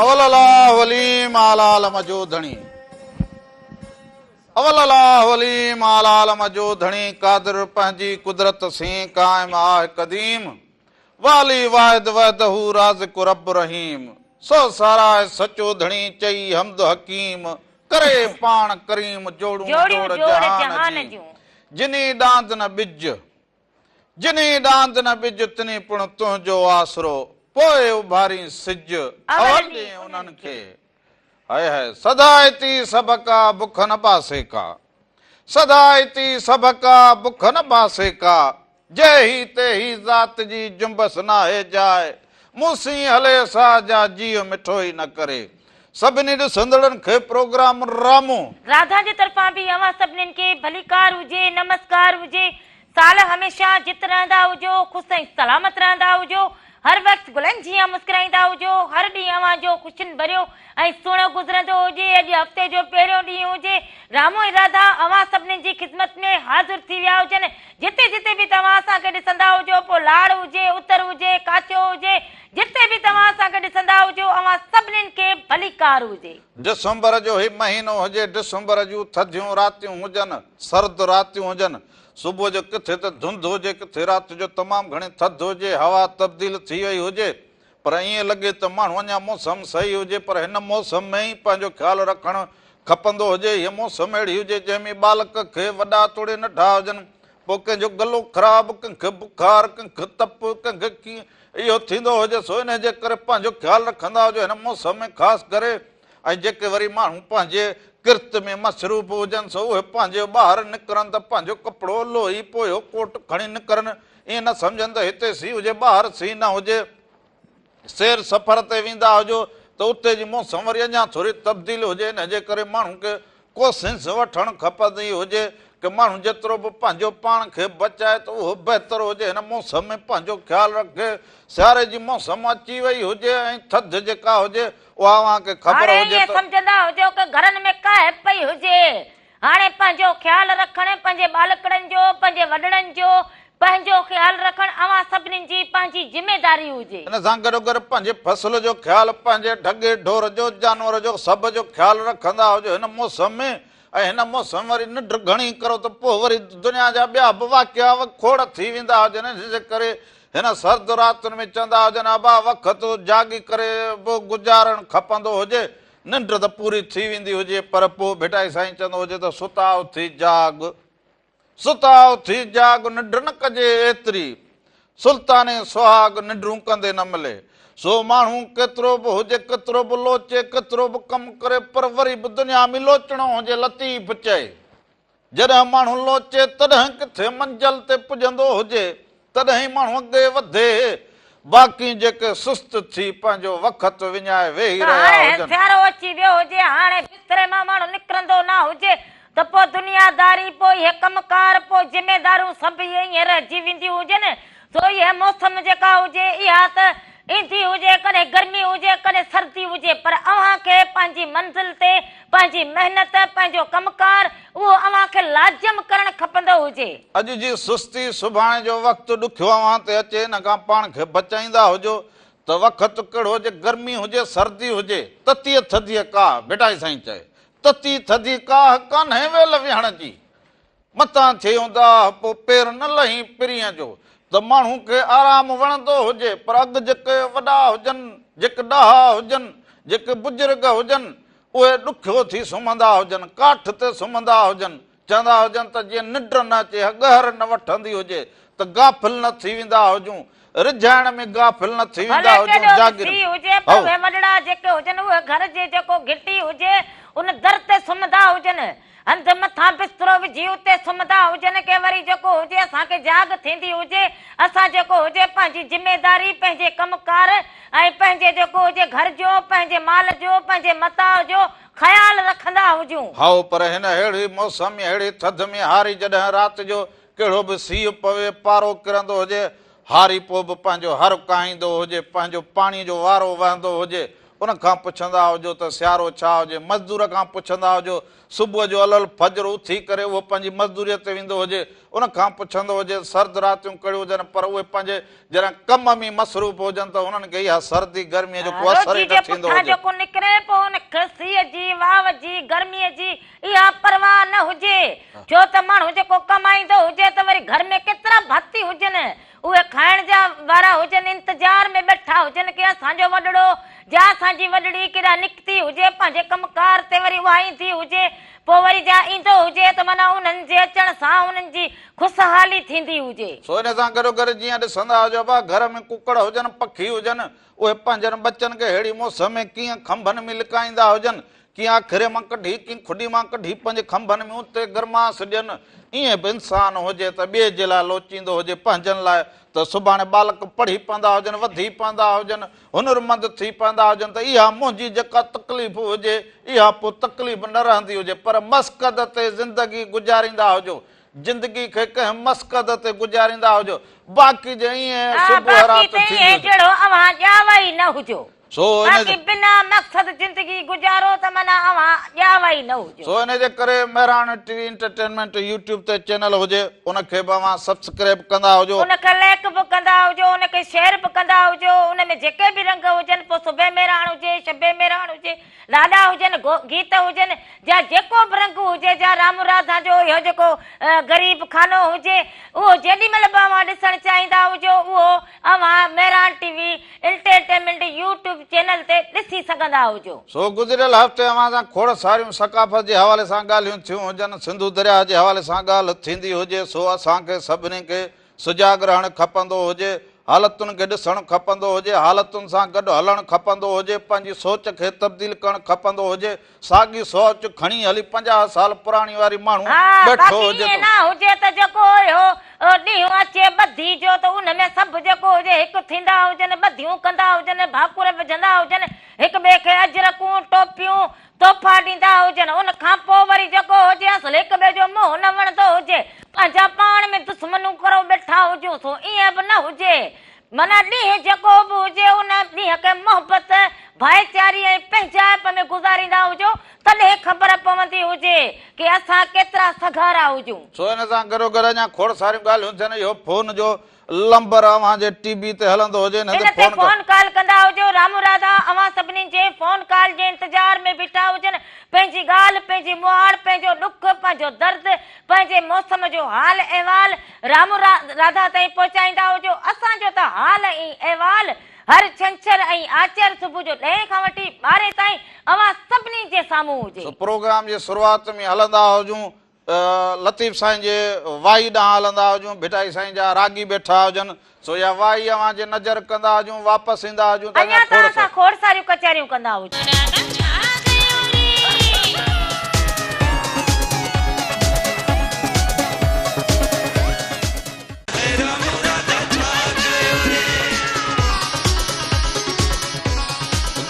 اول الله عليم اعلي عالم جو ڌڻي اول الله عليم اعلي عالم جو ڌڻي قادر پنهنجي قدرت سين قائم آه قديم والي واحد وحده رازق رب رحيم سو ساراهه سچو ڌڻي چئي حمد حڪيم ڪري پاڻ ڪريم جوڙون جوڙ جهان جي جني ڏاند نه ٻج جنهين ڏاند نه ٻج، تنهين پڻ تنهنجو آسرو، پوء اڀارين سج، اول ڏئين انهن کي. هئي هئي، سدائتي سڀڪا، بک نه باسي ڪا. سدائتي سڀڪا، بک نه باسي ڪا. جيهي تيهي ذات جي، جنبس ناهي جاء. مون سين هلي سا جا جيء مٺو ئي نه ڪري. سڀني ڏسندڙن کي پروگرام رامو. راڌا جي طرفان به اوهان سڀنين کي ڀليڪار هجي نمسڪار هجي سال هميشه جت رهندا هجو خوش ۽ سلامت رهندا هجو هر وقت گلن جيان مسڪرائيندا هجو هر ڏينهن اوهان جو خوشين ڀريو ۽ سهڻو گذرندو هجي اڄ هفتي جو پهريون ڏينهن هجي رامو ۽ راڌا اوهان سڀنين جي خدمت ۾ حاضر ٿي ويا هجن جتي جتي به توهان اسان کي ڏسندا هجو، پوء لاڙ هجي، اتر هجي، ڪاڇو هجي، جتي به توهان اسان کي ڏسندا هجو، اوهان سڀنين کي ڀليڪار هجي. ڊسمبر جو هي مهينو هجي، ڊسمبر جون ٿڌيون راتيون هجن، سرد راتيون هجن، صبح جو ڪٿي ته ڌنڌ هجي، ڪٿي رات جو تمام گهڻي ٿڌ هجي، هوا تبديل ٿي وئي هجي، پر ائين لڳي ته ماڻهو اڃا موسم صحيح هجي پر هن موسم ۾ ئي پنهنجو خيال رکڻ کپندو هجي. هيء موسم اهڙي هجي جنهن ۾ ٻالڪ کي وڏا توڙي ننڍا هجن پوء ڪنهن جو گلو خراب، ڪنهن کي بخار، ڪنهن کي تپ، ڪنهن کي ڪيئن اهو ٿيندو هجي سو انهي جي ڪري پنهنجو خيال رکندا هجو هن موسم ۾ خاص ڪري ۽ جيڪي وري ماڻهو پنهنجي ڪرت ۾ مصروف هجن سو اهي پنهنجي ٻاهر نڪرن ته پنهنجو ڪپڙو لوئي پويو ڪوٽ کڻي نڪرن ائين نه سمجهن ته هتي سيء هجي ٻاهر سيء نه هجي. سير سفر تي ويندا هجو ته اتي جي موسم وري اڃا ٿوري تبديل هجي ان جي ڪري ماڻهو کي ڪو سينس وٺڻ کپندي هجي ڪه ماڻهو جيترو به پنهنجو پاڻ کي بچائي ته اهو بهتر هجي هن موسم ۾ پنهنجو خيال رکي سياري جي موسم اچي وئي هجي ۽ ٿڌ جيڪا هجي اها اوهان کي خبر هاڻي هجي ائين ته. سمجهندا هجو ڪه گهرن ۾ ڪاهه پئي هجي هاڻي پنهنجو خيال رکڻ، پنهنجي ٻالڪڙن جو، پنهنجي وڏڙن جو، پنهنجو خيال رکڻ اوهان سڀنين جي پنهنجي ذميداري هجي. ان سان گڏوگڏ پنهنجي فصل جو خيال، پنهنجي ڍڳي ڍور جو، جانور جو سڀ جو خيال رکندا هجو هن موسم ۾ ۽ هن موسم وري ننڊ گهڻي ڪرو ته پوء وري دنيا جا ٻيا به واقعا کوڙ ٿي ويندا هجن ان جي ڪري هن سرد راتن ۾ چوندا هجن ابا وقت جاڳي ڪري به گذارڻ کپندو هجي ننڊ ته پوري ٿي ويندي هجي پر پوء ڀٽائي سائين چوندو هجي ته ستا اٿي جاڳ، ستا اٿي جاڳ ننڊ نه ڪجي ايتري، سلطاني سهاڳ ننڊون ڪندي نه ملي. سو ماڻهو ڪيترو به هجي، ڪيترو به لوچي، ڪيترو به ڪم ڪري پر وري به دنيا ۾ لوچڻو هجي لطيف چئي. جڏهن ماڻهو لوچي تڏهن ڪٿي منزل تي پڄندو هجي، تڏهن ئي ماڻهو اڳتي وڌي، باقي جيڪي سست ٿي پنهنجو وقت وڃائي ويهي ته رهيا هاڻي هجن. سيارو اچي ويو هجي، هاڻي بستري مان ماڻهو نڪرندو نه هجي ته پوء دنياداري، پوء اهي ڪم ڪار، پوء ذميداريون سڀ ائين رهجي وينديون هجن، سو اها موسم جيڪا هجي اها ته ايندي هجي، ڪڏهن گرمي هجي، ڪڏهن سردي هجي، پر اوهان کي پنهنجي منزل تي پنهنجي محنت، پنهنجو ڪم ڪار، اهو اوهان کي لازم ڪرڻ کپندو هجي. اڄ جي سستي سڀاڻي جو وقت ڏکيو اوهان تي اچي ان کان پاڻ کي بچائيندا هجو ته وقت ڪهڙو هجي، گرمي هجي، سردي هجي، تتيء ٿڌيء ڪاهه، ڀٽائي سائين چئي، تتي ٿڌي ڪاهه ڪانهي ويل ويهڻ جي. متان ٿئي اونداهه، پوء پير نه لهين پرينء جو. ته ماڻهو کي آرام وڻندو هجي، پر اڳ جيڪي وڏا هجن، جيڪي ڏاها هجن، جيڪي بزرگ هجن، اهي ڏکيو ٿي سمهندا هجن، ڪاٺ تي سمهندا هجن، چوندا هجن ته جيئن ننڊ نه اچي، ڳهر نه وٺندي هجي ته غافل نه ٿي ويندا هجون، رجهائڻ ۾ غافل نه ٿي ويندا ڀلي هجون، ڪيڏو به جاگير سيء هجي، پر هائو. اهي وڏڙا جيڪي هجن، اهي گهر جي جيڪو گهٽي هجي، ان در تي سمهندا هجن. هنڌ مٿان بسترو وجهي اتي سمهندا هجن ڪي وري جيڪو هجي اسان کي جاڳ ٿيندي هجي اسان جيڪو هجي پنهنجي ذميداري پنهنجي ڪم ڪار ۽ پنهنجي جيڪو هجي گهر جو پنهنجي مال جو پنهنجي متاع جو خيال رکندا هجون. هائو پر هن ههڙي موسم ۾ ههڙي ٿڌ ۾ هاري جڏهن رات جو ڪهڙو به سيء پوي پارو ڪرندو هجي هاري پوء به پنهنجو هر ڪاهيندو هجي پنهنجو پاڻي جو وارو وهندو هجي. ان کان پڇندا هجو ته سيارو ڇا هجي، مزدور کان پڇندا هجو، صبح جو علي الفجر اٿي ڪري اهو پنهنجي مزدوريء تي ويندو هجي، ان کان پڇندو هجي ته سرد راتيون ڪهڙيون هجن، پر اهي پنهنجي جڏهن ڪم ۾ مصروف هجن ته انهن کي اها سردي گرميء جو ڪو اثر روزي ئي نه جي ٿيندو پٺان هجي. جيڪو نڪري پوء ان کي سيء جي، واء جي، گرميء جي اها پرواهه نه هجي، ڇو ته ماڻهو جيڪو ڪمائيندو هجي ته وري گهر ۾ ڪيترا ڀاتي هجن، اهي کائڻ جا وارا هجن، انتظار ۾ ٻيٺا هجن ڪي اسان جو وڏڙو جا اسان جي وڏڙي ڪيڏانهن نڪتي هجي، پنهنجي ڪم ڪار تي وري اها ايندي هجي، پوء وري جا ايندو هجي ته معنيٰ انهن جي اچڻ سان انهن جي خوشحالي ٿيندي هجي. سو ان سان گڏوگڏ جيئن ڏسندا هجو ابا گهر ۾ ڪڪڙ هجن، پکي هجن، اهي پنهنجن ٻچن کي ههڙي موسم ۾ ڪيئن کنڀن ۾ لڪائيندا هجن، ڪيئن آکيري مان ڪڍي، ڪيئن کڏي مان ڪڍي پنهنجي کنڀن ۾ اتي گرماس ڏين. ائين به انسان هجي ته ٻئي جي لاء لوچيندو هجي، پنهنجن لاء ته سڀاڻي ٻالڪ پڙهي پوندا هجن، وڌي پوندا هجن، هنرمند ٿي پوندا هجن ته اها منهنجي جيڪا تڪليف هجي، اها پوء تڪليف نه رهندي هجي، پر مسقد تي زندگي گذاريندا هجو، زندگي کي ڪنهن مسقد تي گذاريندا هجو، باقي جي ائين صبح باقي رات ته ٿيندي ائين هجي. جهڙو اوهان ڄاوا ئي نه هجو. سو ان باقي بنا مقصد زندگي گذارو ته معنيٰ اوهان ڄاوا ئي نه هجو. سو ان جي ڪري Mehran T V entertainment YouTube تي چينل هجي ان کي به اوهان سبسڪريب ڪندا هجو. ان کي لائيڪ به ڪندا هجو ان کي شيئر به ڪندا هجو ان ۾ جيڪي به رنگ هجن پوء صبح مهراڻ هجي شب مهراڻ هجي لاڏا هجن گيت هجن جا جيڪو به رنگ هجي جا رام راڌا جو اهو جيڪو غريب خانو هجي اهو جيڏي مهل به اوهان ڏسڻ چاهيندا هجو اهو اوهان Mehran T V entertainment YouTube channel تي ڏسي سگهندا هجو. سو گذريل هفتي اوهان سان کوڙ ساريون ثقافت جي حوالي سان ڳالهيون ٿيون هجن، سنڌو درياهه جي حوالي سان ڳالهه ٿيندي هجي، سو اسان کي سڀني کي سجاڳ رهڻ کپندو هجي، حالتن کي ڏسڻ کپندو هجي، حالتن سان گڏ هلڻ کپندو هجي، پنهنجي سوچ کي تبديل ڪرڻ کپندو هجي، ساڳي سوچ کڻي هلي 50 سال پراڻي واري ماڻهو ها ٻيٺو باقي هجي ائين ته. نه هجي ته جيڪو اهو ڏينهن اچي ٻڌي جو ته ان ۾ سڀ جيڪو هجي هڪ ٿيندا هجن، ٻڌيون ڪندا هجن، ڀاڪر وجهندا هجن، هڪ ٻئي کي اجرڪون، ٽوپيون، تحفا ڏيندا هجن، ان کان پوء وري جيڪو هجي اصل هڪ ٻئي جو منهن نه وڻندو هجي، پنهنجا پاڻ ۾ دشمنون ڪرو ٻيٺا هجون، سو ائين به نه هجي. معنيٰ ڏينهن جيڪو به هجي ان ڏينهن کي محبت، ڀائيچاري ۽ پنهنجائپ ۾ گذاريندا هجو، تڏهن خبر پوندي هجي ڪي اسان ڪيترا سگهارا هجون. سو ان سان گڏوگڏ اڃا کوڙ ساريون ڳالهيون ٿين، اهو فون جو لمبر اوهان جي ٽي بي تي هلندو هجي ان ان تي تي فون فون ڪال ڪندا هجو. رامو راڌا اوهان سڀني جي فون ڪال جي انتظار ۾ بيٺا هجن. پنهنجي ڳالهه، پنهنجي مهاڙ، پنهنجو ڏک، پنهنجو درد، پنهنجي موسم جو حال احوال رامو راڌا تائين پهچائيندا هجو. اسان جو ته حال ۽ احوال هر ڇنڇر ۽ آچر صبح جو ڏهين کان وٺي ٻارهين تائين اوهان سڀني جي سامهون هجي. سو پروگرام جي شروعات ۾ هلندا هجون لطيف سائين جي وائي ڏانهن هلندا هجون، ڀٽائي سائين جا راڳي بيٺا هجن، سو اها وائي اوهان جي نظر ڪندا هجون، واپس ايندا هجون ته اڃا اڃا ته کوڙ اسان کوڙ ساريون ڪچهريون ڪندا هجون.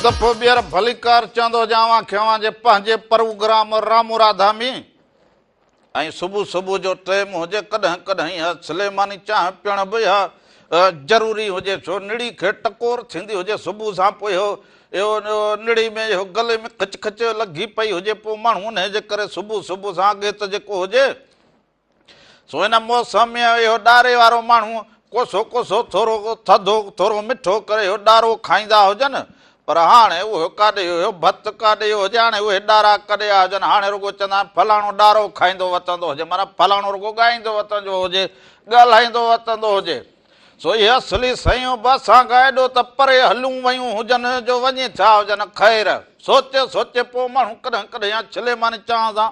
هڪ دفعو ٻيهر ڀليڪار چوندو هجان اوهان کي اوهان جي پنهنجي پروگرام رامو راڌا ۾. ۽ صبح صبح جو ٽيم هجي ڪڏهن ڪڏهن اها سليماني چانهه پيئڻ به اها ضروري هجي ڇو نڙي کي ٽڪور ٿيندي هجي صبح سان پوء اهو اهو نڙي ۾ اهو گلي ۾ کچ کچ لڳي پئي هجي پوء ماڻهو انهي جي ڪري صبح صبح سان اڳي ته جيڪو هجي سو هن موسم ۾ اهو ڏاري وارو ماڻهو ڪوسو ڪوسو ٿورو ٿڌو ٿورو مٺو ڪري اهو ڏارو کائيندا هجن پر هاڻي اهو ڪاڏي اهو ڀت ڪاڏي هجي هاڻي اهي ڏارا ڪڏي آيا هجن هاڻي رڳو چوندا آهن فلاڻو ڏارو کائيندو وتندو هجي معنيٰ فلاڻو رڳو ڳائيندو وتندو هجي ڳالهائيندو وتندو هجي سو اهي اصلي سيون به اسان کان ايڏو ته پري هليون ويون هجن جو وڃي ٿيا هجن خير سوچي سوچي پوء ماڻهو ڪڏهن ڪڏهن يا ڇلي ماني چانهه سان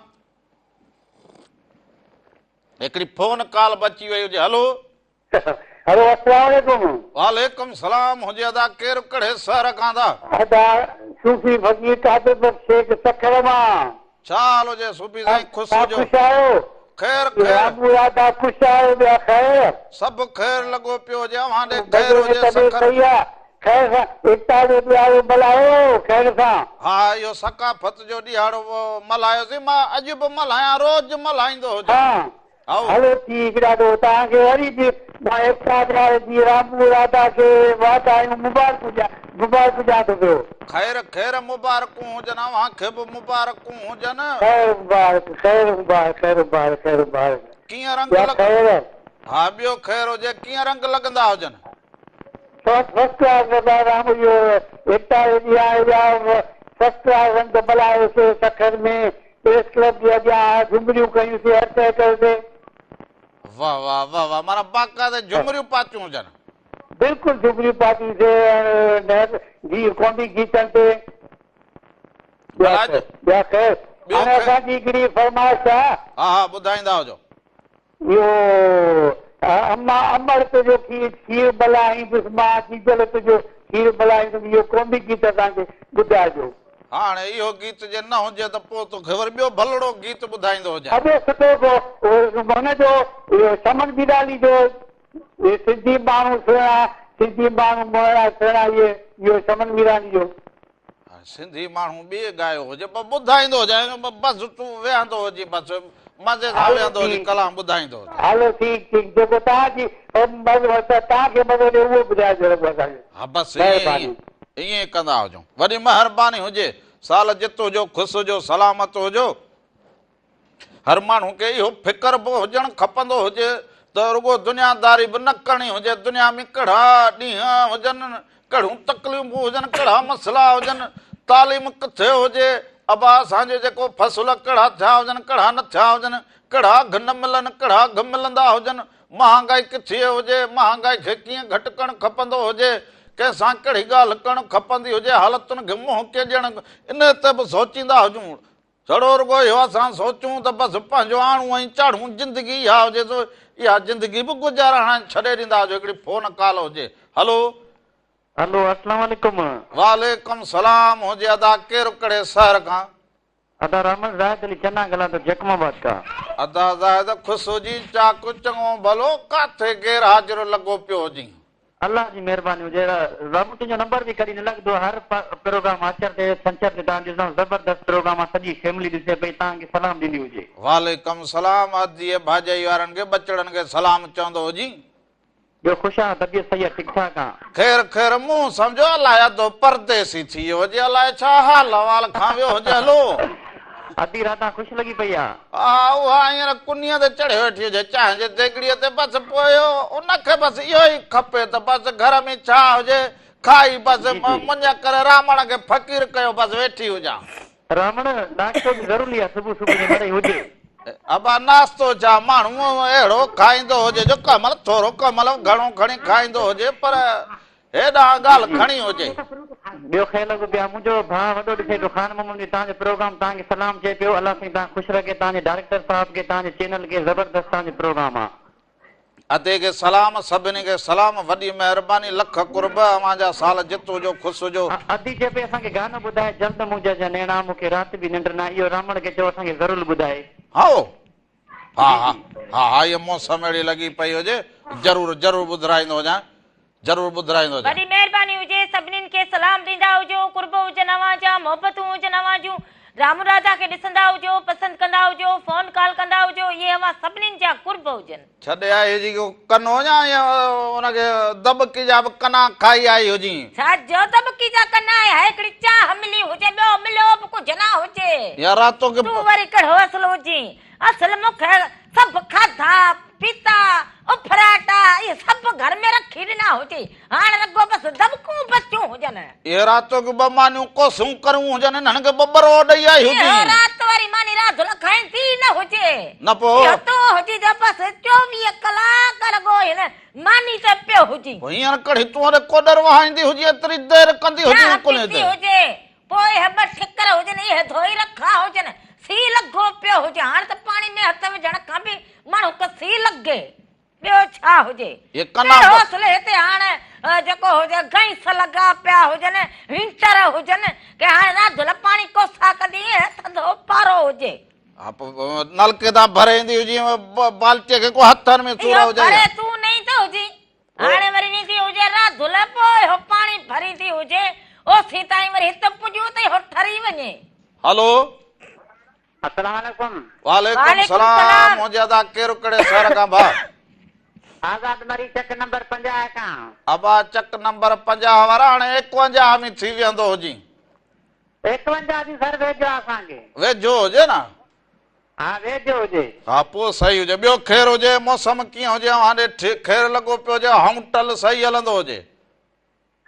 هڪڙي فون ڪال به اچي وئي هجي هلو هلو اسلام عليڪم. وعليڪم سلام هجي ادا ڪير ڪهڙي شهر کان ٿا. ادا صوفي فقير قادر بخش شيخ سکر مان. ڇا حال هجي صوفي سائين خوش تان هجو. خوش آهيو. خير خير. رام راڌا خوش آهيو ٻيا خير. سڀ خير لڳو پيو هجي اوهان ڏي خير مزي ۾ هجي طبيعت سکر. صحيح آ خير سان ايڪتا جو ڏهاڙو ملهايو خير سان. ها اهو ثقافت جو ڏهاڙو ملهايوسين مان اڄ به ملهايان روز ملهائيندو هجان. ها. هائو. هلو ٺيڪ ڏاڏو توهان کي وري به مان ايڪتا واري ڏينهن رامو راڌا کي واڌايون مبارڪون ڏيان مبارڪون ڏيان ٿو پيو. خير خير مبارڪون هجن اوهان کي به مبارڪون هجن. خير مبارڪ خير مبارڪ خير مبارڪ خير مبارڪ. ڪيئن رنگ ٻيا لڳ خير. ها ٻيو خير هجي ڪيئن رنگ لڳندا هجن. First first class Baba Ram اهو ايڪتا جو ڏينهن آهي اها فرسٽ ڪلاس رنگ ملهايوسي سکر ۾ پريس ڪلب جي اڳيان جهمريون ڪيونسي هر شيء ڪيوسي. واه واه واه واه معنيٰ باقاعده جهمريون پاتيون هجن. بلڪل جهمريون پاتيونسي ۽ جي قومي گيتن تي. ٻيا ٻيا خير هاڻي اسان جي هڪڙي فرمائش آ. ها ها ٻڌائيندا هجو. اهو اما امڙ تنهنجو کير کير ملائيندس مان جيجل تنهنجو کير ملائيندس اهو قومي گيت اسان کي ٻڌائجو. هاڻي اهو گيت جي نه هجي ته پوء توکي وري ٻيو ڀلڙو گيت ٻڌائيندو هجان. ادو سٺو ڪو هن جو اهو شمن بيراڻي جو اهي سنڌي ماڻهو سهڻا سنڌي ماڻهو مهڻا سهڻا اهي اهو شمن ميراڻي جو. سنڌي ماڻهو ٻئي ڳايو هجي پر ٻڌائيندو هجي بس تون ويهندو هجين بس مزي سان ويهندو هجين ڪلام ٻڌائيندو هجين. هلو ٺيڪ ٺيڪ جيڪو توهان جي توهان کي مزو ڏي اهو ٻڌائجو رڳو اسان کي. ها بس ائين ائين ڪندا هجون وڏي مهرباني هجي سال جت هجو خوش هجو سلامت هجو. هر ماڻهو کي اهو فڪر به هجڻ کپندو هجي ته رڳو دنياداري به نه ڪرڻي هجي، دنيا ۾ ڪهڙا ڏينهن هجن، ڪهڙيون تڪليفون هجن، ڪهڙا مسئلا هجن، تعليم ڪٿي هجي، ابا اسان جي جيڪو فصل ڪهڙا ٿيا هجن، ڪهڙا نه ٿيا هجن، ڪهڙا اگهه نه ملن، ڪهڙا اگهه ملندا هجن، مهانگائي ڪٿي هجي، مهانگائي کي ڪيئن گهٽ ڪرڻ کپندو هجي، ڪنهن سان ڪهڙي ڳالهه ڪرڻ کپندي هجي، حالتن کي منهن ڪيئن ڏيڻ، انهي تي به سوچيندا هجون. ڇڙو رڳو اهو اسان سوچون ته بس پنهنجو آڻون ۽ چاڙهون زندگي اها هجي سو اها زندگي به گذارڻ هاڻي ڇڏي ڏيندا هجو هڪڙي فون ڪال هجي هلو. هلو اسلام عليڪم. وعليڪم سلام هجي ادا ڪير ڪهڙي شهر کان. ادا رحمت زاهد علي چنا ڳالهايان ٿو جيڪب آباد کان. ادا زاهد خوش هجين چاڪ چڱو ڀلو ڪاٿي غير حاضر لڳو پيو هجين. الله جي مهرباني هجي رب تنهنجو نمبر به ڪڏهن نه لڳندو هر پروگرام آچر تي ڇنڇر تي توهان ڏسندا زبردست پروگرام آ سڄي فيملي ڏسي پئي توهان کي سلام ڏيندي هجي. وعليڪم سلام اديء ڀاڄائي وارن کي ٻچڙن کي سلام چوندو هجين. ٻيو خوش آ طبيعت صحيح آ ٺيڪ ٺاڪ آ. خير خير مون سمجهيو الائي ادو پرديسي ٿي ويو هجي الائي ڇا حال احوال کان ويو هجي هلو. ادي راڌا خوش لڳي پئي آ. ها اها هينئر ڪنيء تي چڙهيو ويٺي هجي چانهه جي ديڳڙيء تي بس پوء ان کي بس اهو ئي کپي ته بس گهر ۾ ڇا هجي کائي بس مڃ ڪري رامڻ کي فقير ڪيو بس ويٺي هجان. رامڻ ناشتو به ضروري آ صبح صبح جو مڙئي هجي. ابا ناشتو ڇا ماڻهو اهڙو کائيندو هجي جو ڪنهن مهل ٿورو ڪنهن مهل گهڻو کڻي کائيندو هجي پر هيڏانهن ڳالهه کڻي هجي. ٻيو خير لڳو پيو آ منهنجو ڀاء وڏو ڏسي پيو خان محمد به توهان جو پروگرام توهان کي سلام چئي پيو الله سائين توهان کي خوش رکي توهان جي ڊائريڪٽر صاحب کي توهان جي چينل کي زبردست توهان جو پروگرام آ. ادي کي سلام سڀني کي سلام وڏي مهرباني لک قرب اوهان جا سال جت هجو خوش هجو. ادي چئي پئي اسان کي گانو ٻڌائي جلد منهنجا جا نيڻا مون کي رات به ننڊ نه آئي اهو رامڻ کي چئو اسان کي ضرور ٻڌائي. هائو ها ها ها ها هيء موسم اهڙي لڳي پئي هجي ضرور ضرور ٻڌرائيندو هجان ضرور ٻڌرائيندو هجان. وڏي مهرباني هجي سڀنين کي سلام ڏيندا هجو قرب هجن اوهان جا محبتون هجن اوهان جون رامو راڌا کي ڏسندا هجو پسند ڪندا هجو فون ڪال ڪندا هجو اهي اوهان سڀنين جا قرب هجن. ڇڏي آئي هجي ڪو ڪنو يا ائين ان کي دٻڪي جا به ڪنا کائي آئي هجين. ڇا جو دٻڪي جا ڪنا آهي هڪڙي چانهه ملي هجي ٻيو مليو به ڪجهه نه هجي. يا راتو کي. تون وري ڪهڙو اصل هجين. اصل مون کي سڀ کاڌا پيتا اڦراٽا اهي سڀ گهر ۾ رکي ڏنا هجي هاڻ رڳو بس دٻڪون بچيون هجن. اهي راتو کي ٻه مانيون ڪوسيون ڪريون هجن انهن کي ٻه ٻرو ڏئي آئي هجين. اهو رات واري ماني راڌل کائيندي ئي نه هجي. نه پوء. اهو تون هجين جو بس 24 ڪلاڪ رڳو هن ماني تي پيو هجين. پوء هينئر ڪڙهي تون هوڏي ڪوڏر وهائيندي هجين ايتري دير ڪندي هجين چانهه ڪلهي پيتي تي. هجي پوء اهي ٻه ٺڪر هجن اهي ڌوئي رکا هجن سي لڳو پيو هجي هاڻ ته پاڻي ۾ هٿ وجهڻ کان به ماڻهو کي سي لڳي. ٻيو ڇا هجي. هي ڪنا ڪهڙو به. اصل هتي هاڻ جيڪو هجي گئس لڳا پيا هجن، هيٽر هجن، ڪي هاڻ راڌل پاڻي ڪوسا ڪندي ائين ٿڌو پارو هجي. ها پوء نلڪي تان ڀري ايندي هجي بالٽيء کي ڪو هٿن ۾ سور اهو هجي. ڀري تون نه ايندو هجين. هاڻي وري ويندي هجي راڌل پوء اهو پاڻي ڀريندي هجي اوسين تائين وري هت پڄون ته اهو ٺري وڃي. هلو. السلام عليڪم. وعليڪم سلام منهنجي ادا ڪير ڪهڙي شهر کان ڀاء. آزاد مري چڪ نمبر 50 کان. ابا چڪ نمبر 50 وارا هاڻي 51 ۾ ٿي ويهندو هجين. 51 به سر ويجهو آ اسان کي. ويجهو هجي نه. ها ويجهو هجي. ها پوء صحيح هجي. ٻيو خير هجي موسم ڪيئن هجي اوهان ڏي خير لڳو پيو هجي هائونٽل صحيح هلندو هجي.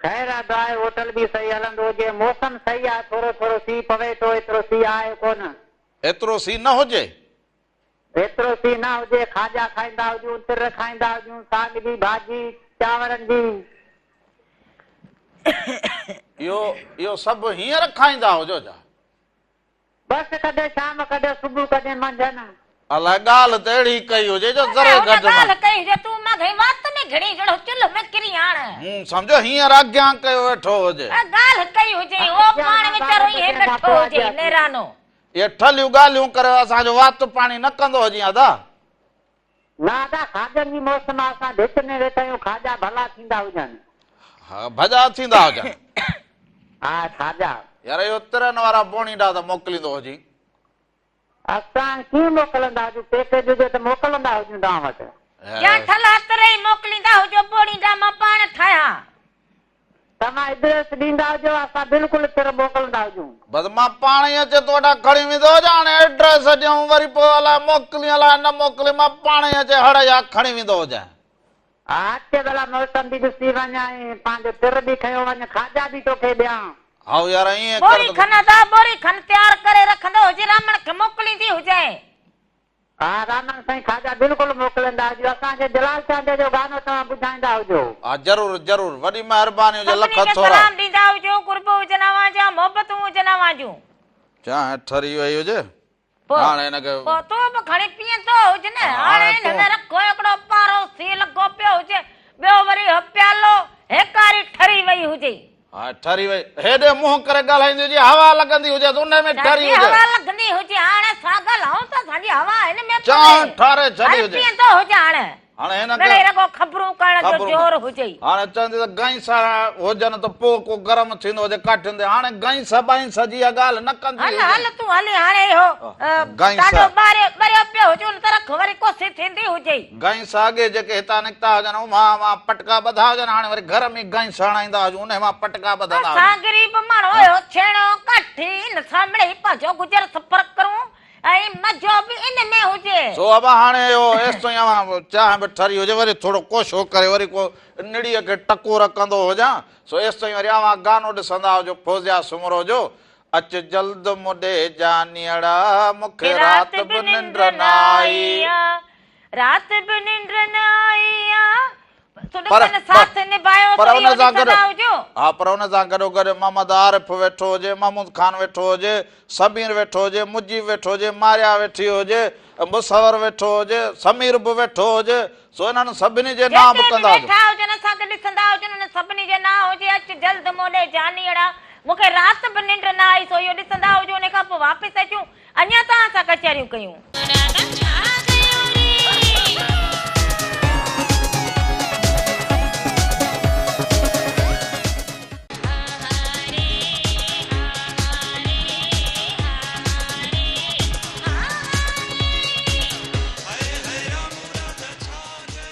خير آ دعا آهي هوٽل به صحيح هلندو هجي موسم صحيح آهي ٿورو ٿورو سيء پوي ٿو ايترو سيء آهي ڪونه. ايترو سيء نه هجي. ايترو سيء نه هجي کاڄا کائيندا هجون تر کائيندا هجون ساڳ جي ڀاڄي چانورن جي. اهو اهو سڀ هينئر کائيندا هجو ڇا؟ بس ڪڏهن شام ڪڏهن صبح ڪڏهن منجهند. الائي ڳالهه ته اهڙي ڪئي هجي جو ذري هن گهٽ نه. ڳالهه ڪئي هجي تون ماڳهين وات ۾ گهڙي جهڙو چلهه ۾ ڪري آڻ. مون سمجهيو هينئر اڳيان ڪيو ويٺو هجي. ڳالهه ڪئي هجي اهو پاڻ ويچارو ائين ويٺو هجي نيرانو. اهي ٺلهيون ڳالهيون ڪري اسان جو وات پاڻي نه ڪندو هجين ادا. نه ادا کاڄن جي موسم آ اسان ڀت ۾ ويٺا آهيون کاڄا ڀلا ٿيندا هجن. ها ڀڄا ٿيندا هجن. ها کاڄا. يار اهو ترن وارا بوڻيڊا ته موڪليندو هجين. اسان ڪيئن موڪلندا هجون پيڪيج هجي ته موڪلندا هجون توهان وٽ. يا ٺلها ترئي موڪليندا هجو بوڻيڊا مان پاڻ ٺاهيان. توهان ائڊريس ڏيندا هجو اسان بلڪل تر موڪلندا هجون. بس مان پاڻ ئي اچي تو وٽان کڻي ويندو هجان هاڻي ائڊريس ڏيون وري پوء الائي موڪلين الائي نه موڪلين مان پاڻ ئي اچي هڙ يا کڻي ويندو هجان. ها اچ ڀلا موسم به ڏسي وڃ ۽ پنهنجو تر به کنيو وڃ کاڄا به توکي ڏيان. هائو يار ائين ڪر ٻوري ته. کن ادا ٻوري کن تيار ڪري رکندو هجين رامڻ کي موڪليندي هجين. ها رامڻ سائين کاڄا بلڪل موڪليندا هجو اسان کي جلال چانڊيي جو گانو توهان ٻڌائيندا هجو. ها ضرور ضرور وڏي مهرباني هجي سڀني لک کي ٿورا. سلام ڏيندا هجو قرب هجن اوهان جا محبتون هجن اوهان جون. چانهه ٺري وئي هجي پوء هاڻي هن کي. پوء تون به کڻي پيئندو هج نه هاڻي هاڻي هن تون. ۾ رکو هڪڙو پارو سي لڳو پيو هجي ٻيو وري هو پيالو هيڪاري ٺري وئي هجي. ها ٺري وئي. هيڏي منهن ڪري ڳالهائيندي هجي، هوا لڳندي هجيس، انهي ۾ ٺري ساڳي هجي. هوا لڳندي هجي، هاڻ اسان ڳالهائون ته اسان جي هوا هن ۾ پوي. چانهه ٺاري ڇڏي هل هجي. پيئندو هجي هاڻ. هاڻ هن کي. مڙئي رڳو خبرون ڪرڻ جو خبرون زور هجئي. هاڻ چوندي ته گئنس هجن ته پوء ڪو گرم ٿيندو هجي ڪاٺين تي. هاڻ گئنس بئنس جي اها ڳالهه نه ڪندي هل هجي. هل تون هلي هاڻي اهو گئنس. ڏاڍو ٻاريو ٻريو پيو هجي ان طرف وري ڪوسي ٿيندي هجئي. گئنس اڳي جيڪي هتان نڪتا هجن امان مان پٽڪا ٻڌا هجن هاڻي وري گهر ۾ گئنس هڻائيندا هجون انهي مان پٽڪا ٻڌندا هجون. اسان غريب ماڻهو اهو ڇيڻو ڪاٺي ان سان مڙئي پنهنجو گذر سفر ڪرون ۽ مزو به ان ۾ هجي. سو ابا هاڻي اهو ايستائين اوهان چانهه به ٺري هجي وري ٿورو ڪوشو ڪري وري ڪو نڙيء کي ٽڪور ڪندو هجان سو ايستائين وري اوهان گانو ڏسندا هجو فوزيا سومرو جو اچ جلد مون ڏي جانيئڙا مون کي رات به ننڊ نه آئي. رات به ننڊ نه آئي آ. سڏڪن ساٿ نڀايو پر ته ان اهو سان گڏ ڏسندا هجو. ها پر ان سان گڏو گڏ محمد عارف ويٺو هجي، محمود خان ويٺو هجي، سمير ويٺو هجي، مجيب ويٺو هجي، ماريا ويٺي هجي، مصور ويٺو هجي، سمير به ويٺو هجي، سو انهن سڀني جي نانء به جيڪي به ڪندا هجو. ويٺا هجن اسان کي ڏسندا هجن انهن سڀني جي نانء هجي اچ جلد مون ڏي جانيئڙا مون کي رات به ننڊ نه آئي سو اهو ڏسندا هجو ان کان پوء واپس اچون اڃا توهان سان ڪچهريون ڪيون.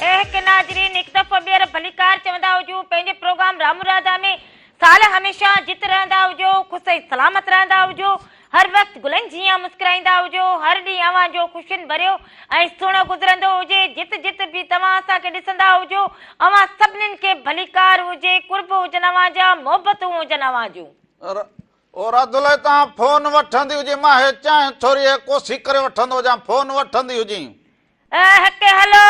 اي هڪ ناظرين هڪ دفعو ٻيهر ڀليڪار چوندا هجون پنهنجي پروگرام رام راڌا ۾ سال هميشه جت رهندا هجو خوش ۽ سلامت رهندا هجو هر وقت گلن جيان مسڪرائيندا هجو هر ڏينهن اوهان جو خوشين ڀريو ۽ سهڻو گذرندو هجي جت جت به توهان اسان کي ڏسندا هجو اوهان سڀنين کي ڀليڪار هجي قرب هجن اوهان جا محبتون هجن اوهان جون. او راڌل هتان فون وٺندي هجين مان هي چانهه ٿوري هي ڪوسي ڪري وٺندو هجان فون وٺندي هجين. هڪ هلو.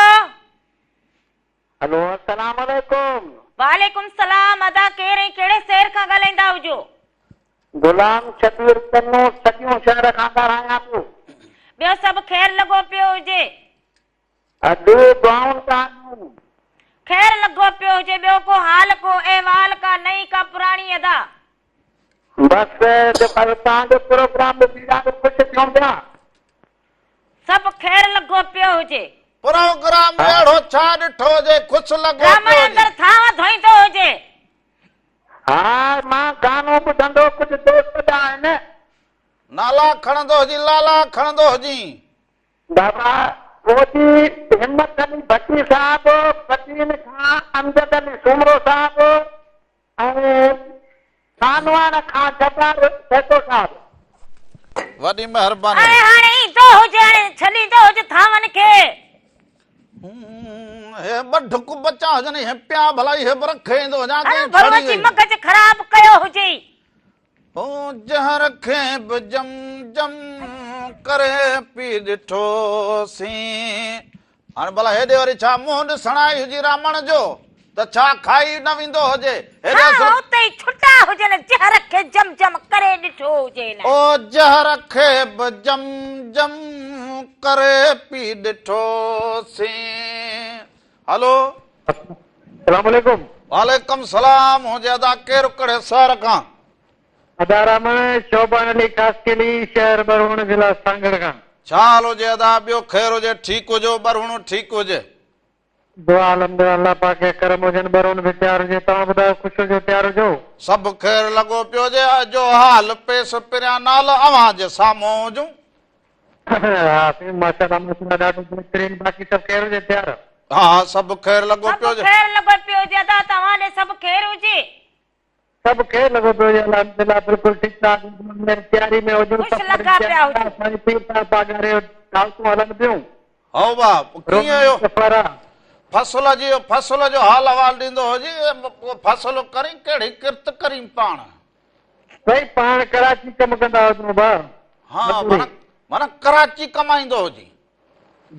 هلو السلام عليڪم. وعليڪم السلام ادا ڪير ۽ ڪهڙي شهر کان ڳالهائيندا هجو. غلام شبير پنو سڄيون شهر کان ڳالهايان پيو. ٻيو سڀ خير لڳو پيو هجي. ادي دعائون توهان جون. خير لڳو پيو هجي ٻيو ڪو حال ڪو احوال ڪا نئين ڪا پراڻي ادا. بس جيڪو توهان جو پروگرام ڏسي ڏاڍو خوش ٿيون پيا. سڀ خير لڳو پيو هجي. پروگرام اهڙو ڇا ڏٺو هجي خوش لڳو رامڻ پيو هجي. اندر ٿانو ڌوئيندو هجي. ها مان گانو ٻڌندو ڪجهه دوست به آهن. نالا کڻندو هجين لالا کڻندو هجين. بابا فوجي همت علي ڀٽي صاحب، بدين کان امجد علي سومرو صاحب ۽ خانواهڻ کان جبار سهتو صاحب. وڏي مهرباني. اڙي هاڻي ايندو هجي هاڻي ڇڏيندو هج ٿانون کي. هي ٻه ڍڪ بچا هجن هي پيا ڀلا هي به رکي ايندو هجان هرو ڀرو اچي مغز خراب ڪيو هجئي. هو جنهن رکي به جم جم ڪري پي ڏٺوسين. هاڻي ڀلا هيڏي وري ڇا منهن ڏسڻ آئي هجي رامڻ جو ته ڇا کائي نه ويندو هجي. هيڏي ها اتي ئي ڇٽا هجن جنهن کي جم جم ڪري ڏٺو هجي نه. او جنهن کي به جم جم ڪري پي ڏٺوسين. هلو. السلام عليڪم. وعليڪم سلام هجي ادا ڪير ڪهڙي شهر کان. ادا رامڻ شعبان علي خاصخيلي شهر ٻرهوڻ ضلع سانگهڙ کان. ڇا حال هجي ادا ٻيو خير هجي ٺيڪ هجو ٻرهوڻ ٺيڪ هجي. دعا الحمدلله الله پاڪ جا ڪرم هجن ٻرهوڻ به تيار هجي توهان ٻڌايو خوش هجو تيار هجو. سڀ خير لڳو پيو هجي جو حال پيس پريان نال اوهان جي سامهون هجون. ها سائين ماشاءالله ماشاءالله ڏاڍو بهترين باقي سڀ خير هجي تيار. ها ها سڀ خير لڳو سڀ پيو هجي. خير لڳو پيو هجي ادا توهان ڏي سڀ خير هجي. سڀ خير لڳو پيو هجي الحمدلله بلڪل ٺيڪ ٺاڪ تياري ۾ هجون خوش سفر جي لڳا پيا تياري آ هجون. سائين پير صاحب پاڳاري دعوتون هلن پيون. هائو ڀاء ڪيئن روزانو اهو سفر آ. فصل جي فصل جو حال احوال ڏيندو هجي پوء فصل ڪرين ڪهڙي ڪرت ڪرين پاڻ. سائين پاڻ ڪراچي ڪم ڪندا هجون ڀاء. ها مزوري. معنيٰ معنيٰ ڪراچي ڪمائيندو هجين.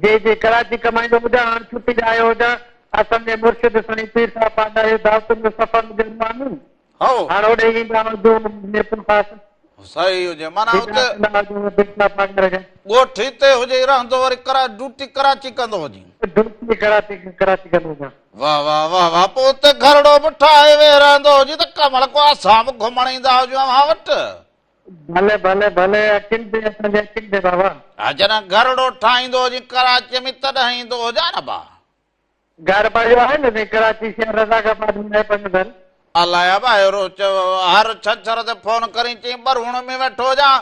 جي جي ڪراچي ڪمائيندو هجان هاڻ ڇٽي تي آيو هجان اسان جي مرشد سائين پير صاحب پاڳاري جو دعوتن جو سفر هجي روانو هائو. هاڻ هوڏي ايندا هجون ميرپورخاص. صحيح هجي معنيٰ ديدار اتي ڪندا هجون پير صاحب پاڳاري جا. ڳوٺ هتي هجي رهندو وري ڪرا ڊيوٽي ڪراچي ڪندو هجين. ڊيوٽي ڪراچي ڪراچي ڪندو هجان. واه واه واه واه پوء اتي گهرڙو به ٺاهي ويهي رهندو هجين ته ڪنهن مهل ڪو اسان به گهمڻ ايندا هجون اوهان وٽ. ڀلي ڀلي ڀلي اکين تي اسان جي اکين تي بابا. ها جڏهن گهرڙو ٺاهيندو هجين ڪراچيء ۾ تڏهن ايندو هجان نه ڀاء. گهر پنهنجو آهي نه سائين ڪراچي شهر رزاق آباد ۾ آهي پنهنجو گهر. الائي ابا هر ڇنڇر تي فون ڪرين چئين ٻرهوڻ ۾ ويٺو هجان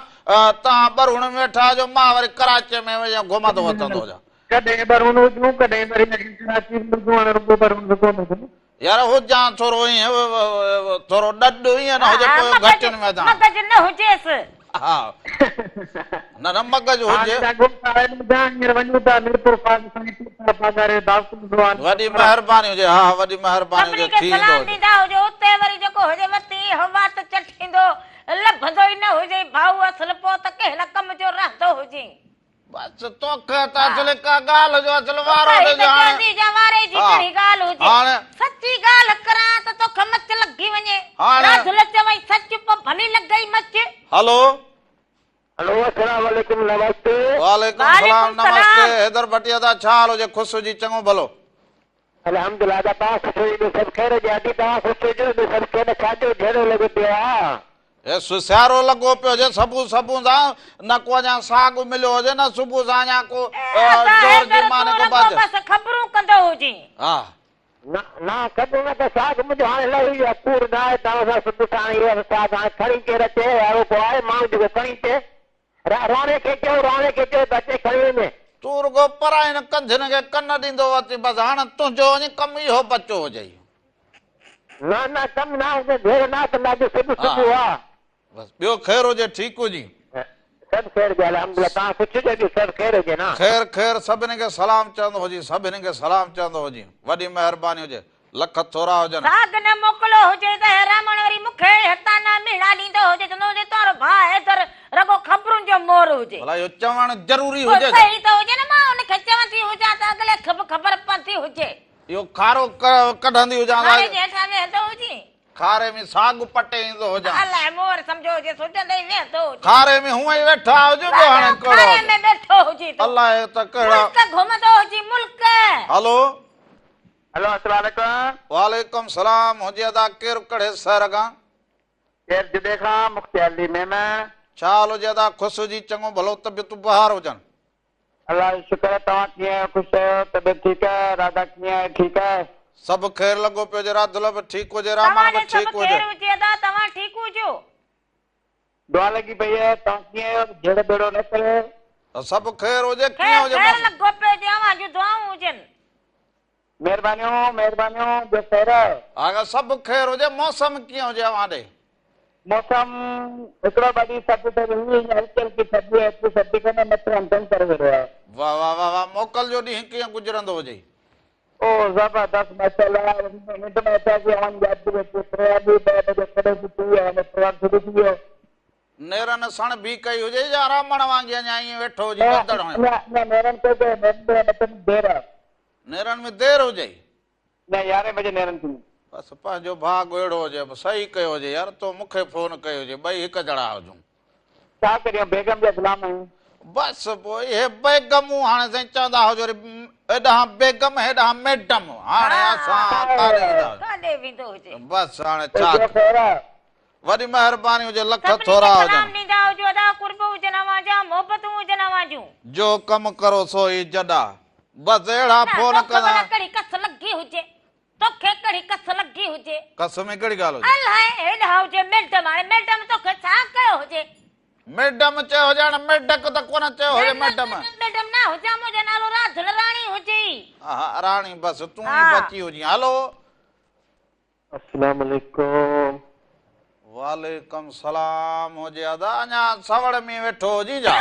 توهان ٻرهوڻ ۾ ويٺا هجو مان وري ڪراچيء ۾ گهمندو وتندو هجان. ڪڏهن ٻرهوڻ هجون ڪڏهن وري اڳي ڪراچي ۾ هجون هاڻي رڳو ٻرهوڻ به ڪونه هجون. يار هجان ٿورو ائين ٿورو ڏڏ ائين نه هجي پوء گهٽين ۾ اچان. مغز نه هجيس. ها نه نه مغز هجي. وڏي مهرباني هجي ها وڏي مهرباني سڀني هجي کي ٿي ايندو سلام هجي. ڏيندا هجو اتي وري جيڪو هجي وتي وات چٽيندو لڀندو ئي نه هجي ڀائو اصل پوء ته ڪنهن نه ڪم جو رهندو هجين. بس توکي ته اصل ڪا ڳالهه جو اصل وارو صحيح ڏج ته هاڻي. چوندي جا واري جي ها ڪهڙي ڳالهه هجي. هاڻي. سچي ڳالهه ڪران ته توکي مچ لڳي وڃي. هاڻي. راڌل چوئي سچ پوء ڀلي لڳئي مچ. هلو. هلو السلام عليڪم نمستي. وعليڪم وعليڪم سلام نمستي سلام. حيدر ڀٽي ادا ڇا حال هجي خوش هجي چڱو ڀلو. الحمدلله ادا توهان خوش هجو ٻيو سڀ خير هجي ادي توهان خوش هجو ٻيو سڀ خير ڇا جو جهيڙو لڳو پيو آ. هي سيارو لڳو پيو هجي صبح صبح سان نه ڪو اڃا ساڳ مليو هجي نه صبح سان اڃا ڪو اي ادا زور جي حيدر ماني تون ڪو رڳو ٻاجهه. بس خبرون ڪندو هجين. ها. نه نه خبرون نه ته ساڳ منهنجو هاڻي لهي ويو آ ڪوڙ نه آهي توهان سان صبح ساڻ اهو ساڳ هاڻي کڻي ڪير اچي اهڙو ڪو آهي ماڻهو جيڪو کڻي اچي راڻي کي چئو راڻي کي چئو ته اچي کڻي وڃي. تون رڳو پراين ڪنڌين کي ڪن ڏيندو وتين بس هاڻ تنهنجو وڃي ڪم اهو بچو هجئي. نه نه ڪم نه آهي ڀيڙ نه ڪندا جو صبح ها صبح آ. بس ٻيو خير هجي ٺيڪ هجين. سڀ خير هجي الحمدلله توهان خوش هجو ٻيو سڀ خير هجي نه. خير خير سڀني کي سلام چوندو هجين سڀني کي سلام چوندو هجين وڏي مهرباني هجي. لک ٿورا هجن. ساڳ نه موڪلو هجي ته هي رامڻ وري مون کي هتان نه ميڻا ڏيندو هجي چوندو هجي تنهنجو ڀاء حيدر رڳو خبرن جو مور هجي. ڀلا اهو چوڻ ضروري پوء هجي ڇا؟ صحيح ته هجي نه مان ان کي چوندي هجان ته اڳلي کي به خبر پوندي هجي. اهو کارو ڪڍندي هجان ته. کاري جي هيٺان ويهندو هجين. کاري ۾ ساڳ پٽي ايندو هجان. الائي مون وري سمجهيو هجي سوچندي ئي ويهندو هجين. کاري ۾ هونئن ئي ويٺا هجون ٻيو هاڻي رڳو ڪهڙو کاري هجي. ۾ ويٺو هجين تون. الائي ته ڪهڙا. ملڪ گهمندو هجين ملڪ. هلو. هلو السلام عليڪم. وعليڪم سلام هجي ادا ڪير ڪڙهي شهر کان. ڪير جدي کان مختيار علي ميمڻ. ڇا حال هجي ادا خوش هجي چڱو ڀلو طبيعتون بهار هجن. الله جو شڪر آهي توهان ڪيئن آهيو خوش آهيو طبيعت ٺيڪ آهي راڌا ڪيئن آهي ٺيڪ آهي. سڀ خير لڳو پيو هجي راڌل به ٺيڪ هجي رامان توهان به ڏي سڀ ٺيڪ هجي. خير هجي ادا توهان ٺيڪ هجو. دعا لڳي پئي آهي، توهان ڪيئن آهيو؟ جهيڙو ٻيڙو نه ڪريو. سڀ خير هجي، ڪيئن خير هجي خير موسم؟ لڳو پيو هجي، اوهان جون دعائون هجن. مهربانيون مهربانيون، ٻيو خير آهي؟ آغا سڀ خير هجي، موسم ڪيئن هجي اوهان ڏي؟ موسم هڪڙو ٻه ڏينهن ٿڌ ٿوري هئي، هينئر هلڪي هلڪي ٿڌ آهي، ايتري سردي ڪونهي، مٿي هنڌن ڪري ويو آهي. واه واه واه واه، موڪل جو ڏينهن ڪيئن گذرندو هجي؟ او زبردست ماشاءالله ننڊ ۾ اٿياسين اوهان جي يادگيري اچي پريان به ڏهه بجي ڪڏهن به ٿي ويو هاڻي پروگرام شروع ٿي ويو. نيرن سڻ ڀي ڪئي هجي يا رامڻ وانگي اڃا ائين ويٺو هجي نه گدڙ هنيو. نه نه نيرن ڪئي ڪئي نيرن ۾ مٿي ۾ دير آ. نيرن ۾ دير هجئي. نه يارهين بجي نيرن ٿيندي. بس پنهنجو ڀاڳ اهڙو هجي صحيح ڪيو هجي يار تو مون کي فون ڪئي هجي ٻئي هڪ جھڙا هجون. ڇا ڪريون بيگم جا غلام آهيون. بس پوء اهي بيگمون هاڻي سائين چوندا هجو وري هيڏانهن بيگم هيڏانهن ميڊم هاڻي اسان ڪاڏي ويندا هجون. ڪاڏي ويندو هجي. بس هاڻي ڇا ٻيو خير آ. وڏي مهرباني هجي لک سڀني کي ٿورا سلام هجن. ڏيندا هجو ادا قرب هجن اوهان جا محبتون هجن اوهان جون. جو ڪم ڪرو سو ئي جڏا. بس اهڙا نه فون توکي ڪندا. ڀلا ڪهڙي ڪس لڳي هجي. توکي ڪهڙي ڪس لڳي هجي. ڪس ۾ ڪهڙي ڳالهه هجي. الائي هيڏانهن هجي ميڊم هاڻي ميڊم توکي ڇا ڪيو هجي. ميڊم چيو هجي هاڻي ميڊڪ ته ڪونه چيو هجي ميڊم. ميڊم نه هجان منهنجو نالو راڌل راڻي هجي. اها راڻي بس تون ئي بچي هجين هلو. السلام عليڪم. وعليڪم سلام هجي ادا اڃا سوڙ ۾ ويٺو هجين جا.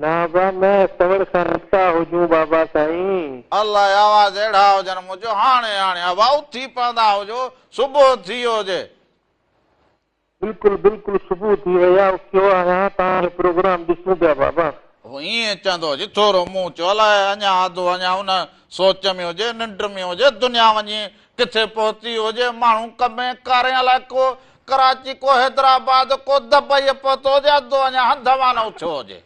نه ابا نه سوڙ کان نڪتا هجون بابا سائين. الله آواز اهڙا هجن منهنجو هاڻي هاڻي ابا اٿي پوندا هجو صبح ٿي ويو هجي. بلڪل بلڪل صبح ٿي وئي آ اٿيو آهيان توهان جو پروگرام ڏسون پيا بابا. هو ائين چوندو هجي ٿورو مون چيو الائي اڃا آڌو اڃا ان سوچ ۾ هجي ننڊ ۾ هجي دنيا وڃي ڪٿي پهتي هجي ماڻهو ڪمين ڪارين الائي ڪو ڪراچي ڪو حيدرآباد ڪو دبئيء پهتو هجي اڌو اڃا هنڌ مان نه اٿيو هجي.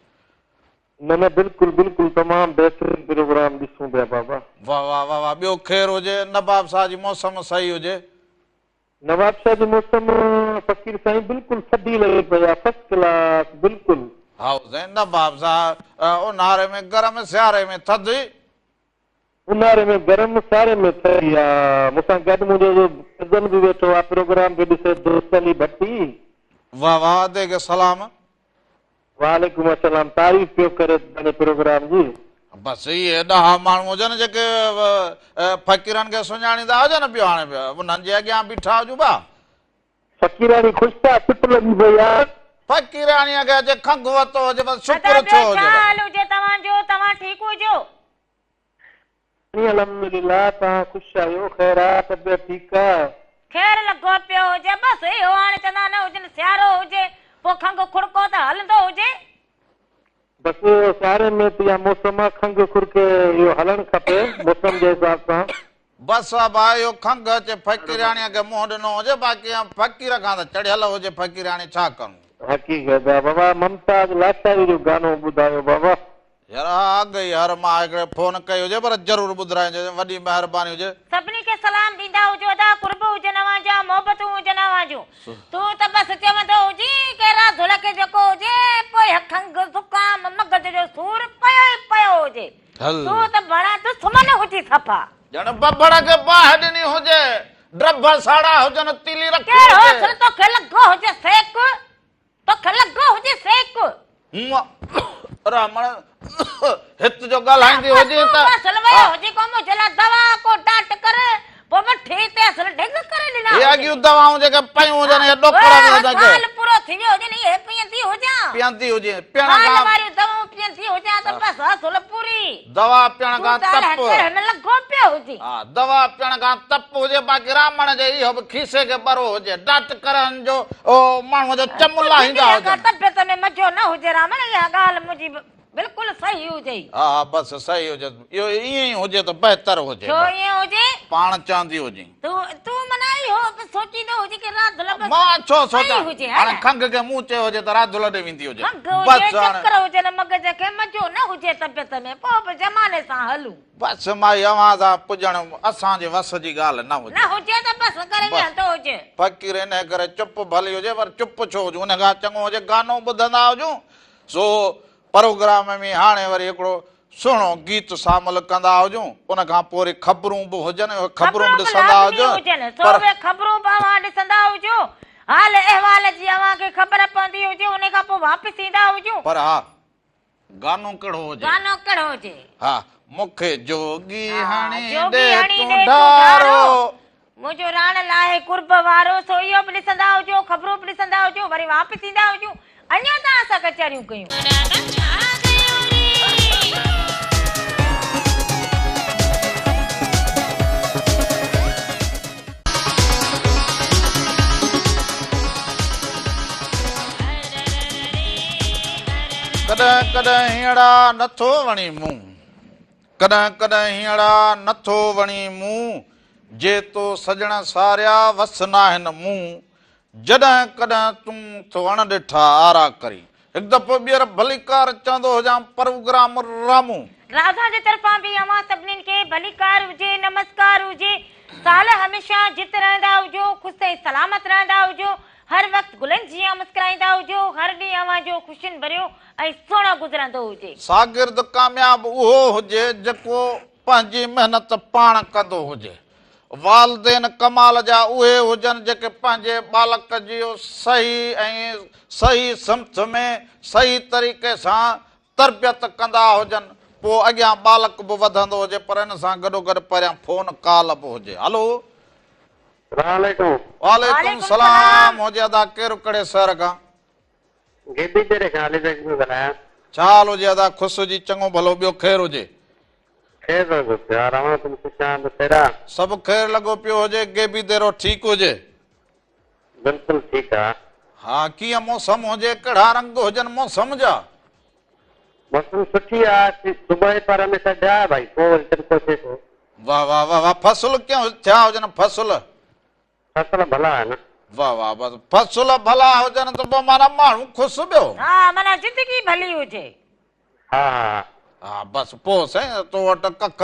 نه نه بلڪل بلڪل تمام بهترين پروگرام ڏسون پيا بابا. واه واه واه واه ٻيو خير هجي نباب صاحب جي موسم صحيح هجي. نوابشاهه جي موسم فقير سائين بلڪل ٿڌي لڳي پئي آ فرسٽ ڪلاس بلڪل. هائو سائين نواب صاحب اونهاري ۾ گرم سياري ۾ ٿڌ. اونهاري ۾ گرم سياري ۾ ٿڌي آ مون سان گڏ منهنجو ڪزن به ويٺو آ پروگرام پيو ڏسي دوست علي ڀٽي. واه واه ادي کي سلام. وعليڪم السلام تعريف پيو ڪري پنهنجي پروگرام جي. بس اهي ڏاها ماڻهو هجن جيڪي فقيرن کي سڃاڻيندا هجن پيو هاڻي انهن جي اڳيان بيٺا هجون ڀا. فقيراڻي خوش ٿا چپ لڳي پئي آ. فقيراڻيء کي اچي کنگهه وتو هجي بس ادا شڪر ٻيو ٿيو ڇا هجي بس. حال هجي توهان جو توهان ٺيڪ هجو. سائين الحمدلله توهان خوش آهيو خير آ طبيعت ٺيڪ آ. خير لڳو پيو هجي بس اهو هاڻي چوندا نه هجن سيارو هجي پوء کنگهه کڙڪو ته هلندو هجي. بس اهو سياري ۾ ته اها موسم آ کنگهه کڙڪي اهو هلڻ کپي موسم جي حساب سان. بس ابا اهو کنگهه اچي فقيرياڻيء کي منهن ڏنو هجي باقي فقير کان ته چڙهيل هجي فقيرياڻي ڇا ڪرون. حقيقت آ بابا ممتاز لاشاري جو گانو ٻڌايو بابا. يار اها اڳ ئي هر مان هڪڙي فون ڪئي هجي پر ضرور ٻڌرائينجو وڏي مهرباني هجي. سڀني کي سلام ڏيندا هجو ادا قرب هجن اوهان جا محبتون هجن اوهان جون تون ته بس چوندو هجين ڪي راڌل کي جيڪو هجي پوء کنگهه زڪام مغز جو سور پيو ئي پيو هجي تون ته بڻا دشمن هجين صفا. ڄڻ ببڙ کي باهه ڏني هجي ڊڀ ساڙا هجن تيلي رکي ڪهڙو هجي. اصل توکي لڳو هجي سيڪ توکي لڳو هجي سيڪ. هونء رحمڻ هت جو ڳالهائيندي هجين ته. اصل ويو هجي ڪو منهنجي لاء دوا ڪو ڊاٽ ڪر پوء وٺي تي اصل ڍڳ ڪري ڏنا هي اڳيون دوائون جيڪي پيون هجن اهي ڏوڪڙ به هجن ڪي. سال پورو ٿي ويو هجي اهي پيئندي هجان. پيئندي هجين پيئڻ کان. سال واريون دوائون پيئندي هجان ته بس اصل پوري. دوا پيئڻ کان تپ. ۾ لڳو پيو هجي. ها دوا پيئڻ کان تپ هجي باقي رامڻ جي اهو به کيسي کي ٻرو هجي ڊاٽ ڪرڻ جو ماڻهوء جو چم لاهيندا هجن. طبيعت ۾ مزو نه هجي رامڻ اها ڳالهه منهنجي بلڪل صحيح هجي. ها ها بس صحيح هجي اهو ائين ئي هجي ته بهتر هجي. ڇو ائين هجي؟ پاڻ چوندي هجين. تون تون معنيٰ اهو به سوچيندو هجين ڪي راڌل بس مان ڇو صحيح سوچان هجي ها هاڻي نه؟ کنگهه کي مون چيو هجي ته راڌل ڏي ويندي هجي کنگهه بس هجي هاڻي. چڪر هجن مغز کي مزو نه هجي طبيعت ۾ پوء به زماني سان هلون. بس مائي اوهان سان پڄڻ اسان جي وس جي ڳالهه نه هجي. نه هجي ته بس ڪري بس ويهندو هجي. فقير انهي ڪري چپ ڀلي هجي پر چپ ڇو هجون ان کان چڱو هجي گانو ٻڌندا هجون سو پروگرام ۾ هاڻي وري هڪڙو سهڻو گيت شامل ڪندا هجون ان کان پوء وري خبرون به هجن اهي خبرون به خبرون به ڏسندا لازمي هجون هجن سو پر اهي خبرون به اوهان ڏسندا هجو حال احوال جي اوهان کي خبر پوندي هجي ان کان پوء واپس ايندا هجون. پر ها گانو ڪهڙو هجي. گانو ڪهڙو هجي. ها مون کي جوڳي ها هڻي جوڳي ڏي هڻي تون ڏي تون ڍارو. ڍارو. منهنجو راڻ لاهي قرب وارو. سو اهو به ڏسندا هجو خبرون به ڏسندا هجو وري واپس ايندا هجون اڃا توهان سان ڪچهريون ڪيون. ڪڏهن ڪڏهن هينئڙا نٿو وڻي مون. ڪڏهن ڪڏهن هينئڙا نٿو وڻي مون. جي تو سڄڻ ساريا وس ناهن مون. جڏهن ڪڏهن تون ٿو اڻ ڏٺا آرا ڪرين. هڪ دفعو ٻيهر ڀليڪار چوندو هجان پروگرام رامون. راڌا جي طرفان به اوهان سڀنين کي ڀليڪار هجي نمسڪار هجي سال هميشه جت رهندا هجو خوش ۽ سلامت رهندا هجو هر وقت گلن جيان مسڪرائيندا هجو هر ڏينهن اوهان جو خوشين ڀريو ۽ سهڻو گذرندو هجي. شاگرد ڪامياب اهو هجي جيڪو پنهنجي محنت پاڻ ڪندو هجي. والدين ڪمال جا اهي هجن جيڪي پنهنجي ٻالڪ جي صحيح ۽ صحيح سمت ۾ صحيح طريقي سان تربيت ڪندا هجن پوء اڳيان ٻالڪ به وڌندو هجي پر ان سان گڏوگڏ پريان فون ڪال به هجي. هلو. سلام عليڪم. وعليڪم سلام هجي ادا ڪير ڪهڙي شهر کان. غيبي ديري کان علي بخش پيو ڳالهايان. ڇا حال هجي ادا خوش هجي چڱو ڀلو ٻيو خير هجي. خير لڳو پيو آ روان تون خوش آن ته خير آ. سڀ خير لڳو پيو هجي غيبي ديرو ٺيڪ هجي. بلڪل ٺيڪ آ. ها ڪيئن موسم هجي ڪهڙا رنگ هجن موسم جا. موسم سٺي آ صبح جي پر ۾ سڏ آ ڀائي پوء وري تڙڪو ٿئي ٿو. واه واه واه واه فصل ڪيئن ٿيا هجن فصل. فصل ڀلا آهن. واه واه بس فصل ڀلا هجن ته پوء معنيٰ ماڻهو خوش ٻيو. ها معنيٰ زندگي ڀلي هجي. ها ها. ها بس پوء سائين تو وٽ ڪک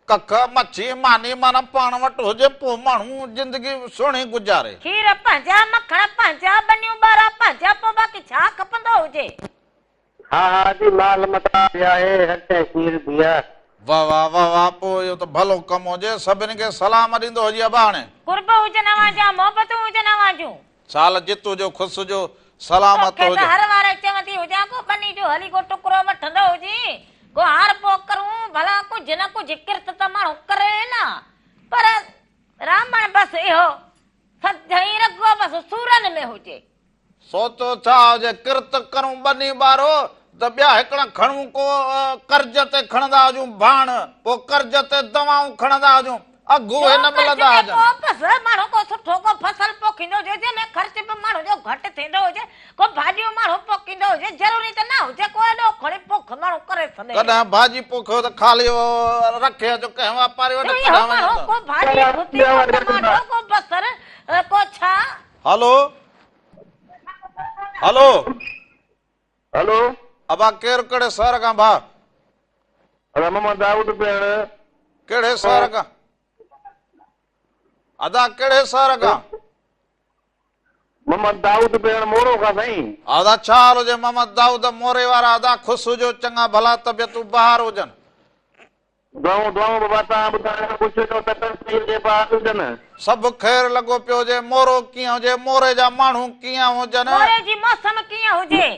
ڪک مڇي ماني معنيٰ پاڻ وٽ هجي پوء ماڻهو زندگي سهڻي گذاري. کير پنهنجا مکڻ پنهنجا ٻنيون ٻارا پنهنجا پوء باقي ڇا کپندو هجي. ها ها جي مال متاع به آهي هر شيء کير به آ. واه واه واه واه پوء اهو ته ڀلو ڪم هجي سڀني کي سلام ڏيندو هجي ابا هاڻي. قرب هجن اوهان جا محبتون هجن اوهان جون. سال جت هجو خوش هجو سلامت توکي ته هجو. هر واري چوندي هجان ڪو ٻني جو هلي ڪو ٽڪرو وٺندو هجين ڪو هارپو ڪرون ڀلا ڪجهه نه ڪجهه ڪرت ته ماڻهو ڪري نه پر رامڻ بس اهو سڌئين رڳو بس سورن ۾ هجي. سوچو ڇا هجي ڪرت ڪرون ٻني ٻارو ته ٻيا هڪڙا کڻون ڪو قرض تي کڻندا هجون ڀاڻ پوء قرض تي دوائون کڻندا هجون اگهه اهي نه ملندا هجن. پوء بس ماڻهو ڪو سٺو ڪو فصل پوکيندو هجي جنهن ۾ خرچ به ماڻهو جو گهٽ ٿيندو هجي ڪو ڀاڄيون ماڻهو پوکيندو هجي ضروري ته نه هجي ڪو ايڏو کڻي پوک ماڻهو ڪري ڇڏي. ڪڏهن ڀاڄي پوکيو ته خالي رکي اچو ڪنهن واپاري وٽ ڪڏهن وڃو ته. ڪو ڀاڄي ڀتي ڪو ٽماٽو ڪو بصر ڪو ڇا. هلو هلو. هلو. ابا ڪير ڪهڙي شهر کان ڀاء. ادا محمد دائود پيڻ. ڪهڙي شهر کان ادا ڪهڙي شهر کان. محمد دائود پيڻ مورو کان سائين. ادا ڇا حال هجي محمد دائود موري وارا ادا خوش هجو چڱا ڀلا طبيعتون بهار هجن. دعائون دعائون بابا توهان ٻڌايو خوش هجو طبيعت صحيح هجي بهار هجن. سڀ خير لڳو پيو هجي مورو ڪيئن هجي موري جا ماڻهو ڪيئن هجن. موري جي موسم ڪيئن هجي.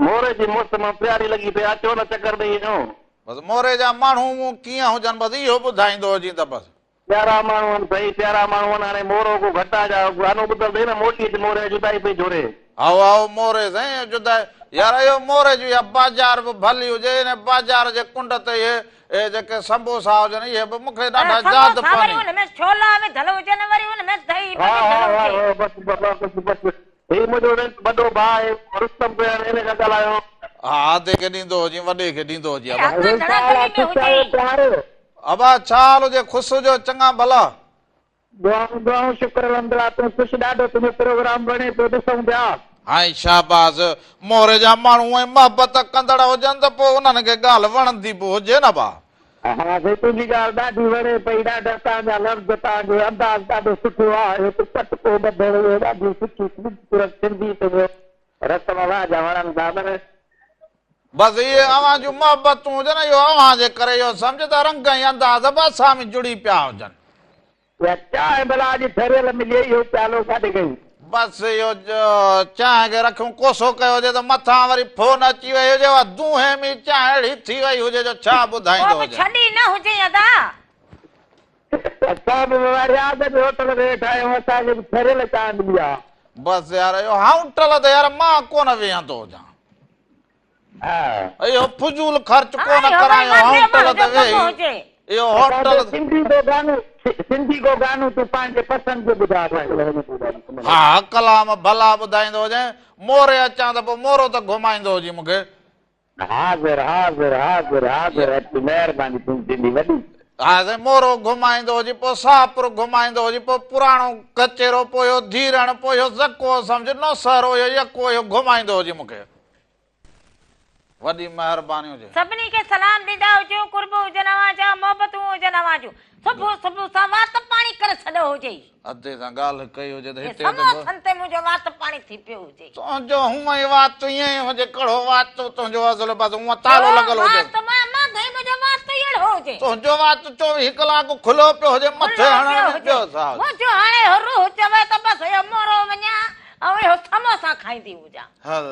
موري جي موسم پياري لڳي پئي آ اچو نه چڪر ڏئي وڃو. بس موري جا ماڻهو ڪيئن هجن بس اهو ٻڌائيندو هجين ته بس. پيارا ماڻهو آهن سائين پيارا ماڻهو آهن هاڻي مورو ڪو گهٽ آ جا گانو ٻڌل اٿئي نه موٽي اچ موري جدائي پئي جهوري. هائو هائو موري سائين جدائي يار اهو موري جي اها بازار به ڀلي هجي ان بازار جي ڪنڊ تي اهي اهي جيڪي سمبوسا هجن اهي به مون کي ڏاڍا ياد سموسا وري پون. ان ۾ ڇولا وڌل هجن وري ان ۾ دهي به ها وڌل ها هجي. ها بس بابا بس بس هي منهنجو وڏو ڀاء آهي رستم پيڻ ان کان ڳالهايو. ها آڌي کي ڏيندو هجين وڏي کي ڏيندو هجين اها ابا. ڪا ڌڙا گلي ۾ هجي. ابا ڇا حال هجي خوش هجو چڱا ڀلا. دعائون دعائون شڪر الحمدلله تون خوش ڏاڍو تنهنجو پروگرام وڻي پيو ڏسون پيا. هائي شاباس موري جا ماڻهو ۽ محبت ڪندڙ هجن ته پوء انهن کي ڳالهه وڻندي به هجي نه ڀاء. ها سائين تنهنجي ڳالهه ڏاڍي وڻي پئي ڏاڍا توهان جا لفظ توهان جو انداز ڏاڍو سٺو آ اهو ته پٽڪو ٻڌڻ اهو ڏاڍي سٺي خوبصورت سنڌي تنهنجو رسم رواج وڻن ٿا پر. بس اهي اوهان جون محبتون هجن اهو اوهان جي ڪري اهو سمجهه ته رنگ ۽ انداز به اسان ۾ جڙي پيا هجن. اها چانهه ڀلا اڄ ٺريل مليئي اهو پيالو ڪاڏي گئي. بس اهو چانهه کي رکيون ڪوسو ڪيو هجي ته مٿان وري فون اچي وئي هجي اها دونهين ۾ چانهه اهڙي ٿي وئي هجي جو ڇا ٻڌائيندو پوء به هجي. ڇڏي نه هجي ادا. اسان به بابا رياض جي هوٽل تي ويٺا آهيون اسان کي به ٺريل چانهه ملي آ. بس يار اهو هائوٽل تي يار مان ڪونه ويهندو هجان. ها. اهو فضول خرچ ها ڪونه اهو وري ڪرايو واڌي هائوٽل ماڻهو تي جو ڪم ويهي هجي. اهو اسان هوٽل کي سنڌي ڪو گانو سنڌي ڪو گانو تون پنهنجي پسند جو ٻڌاء پنهنجي. ها ڪلام ڀلا ٻڌائيندو هجين موري اچان ته پوء مورو ته گهمائيندو هجين مون کي. حاضر حاضر حاضر حاضر اچ مهرباني تنهنجي وڏي. ها سائين مورو گهمائيندو هجي پوء ساهپور گهمائيندو هجي پوء پراڻو ڪچهرو پوء اهو ڌيرڻ پوء اهو زڪو سمجهه نوسهرو اهو يڪو اهو گهمائيندو هجي مون کي وڏي مهرباني هجي. سڀني کي سلام ڏيندا هجو قرب هجن اوهان جا محبتون هجن اوهان جون صبح صبح سان وات پاڻي ڪري ڇڏيو هجئي. ادي سان ڳالهه ڪئي هجي ته هتي ته سموسن تي منهنجو وات پاڻي ٿي پيو هجي. تنهنجو هونء ئي وات ائين ئي هجي ڪهڙو وات تنهنجو اصل بس هونء تالو لڳل هجي. وات مان مانگهئي منهنجو وات ئي اهڙو هجي. تنهنجو وات 24 ڪلاڪ کليو پيو هجي مٿي هڻڻ ۾ ٻيو ڇا هجي. منهنجو هاڻي اهو روح چوي ته بس اهو مورو وڃان ۽ اهو سموسا کائيندي هجان. هل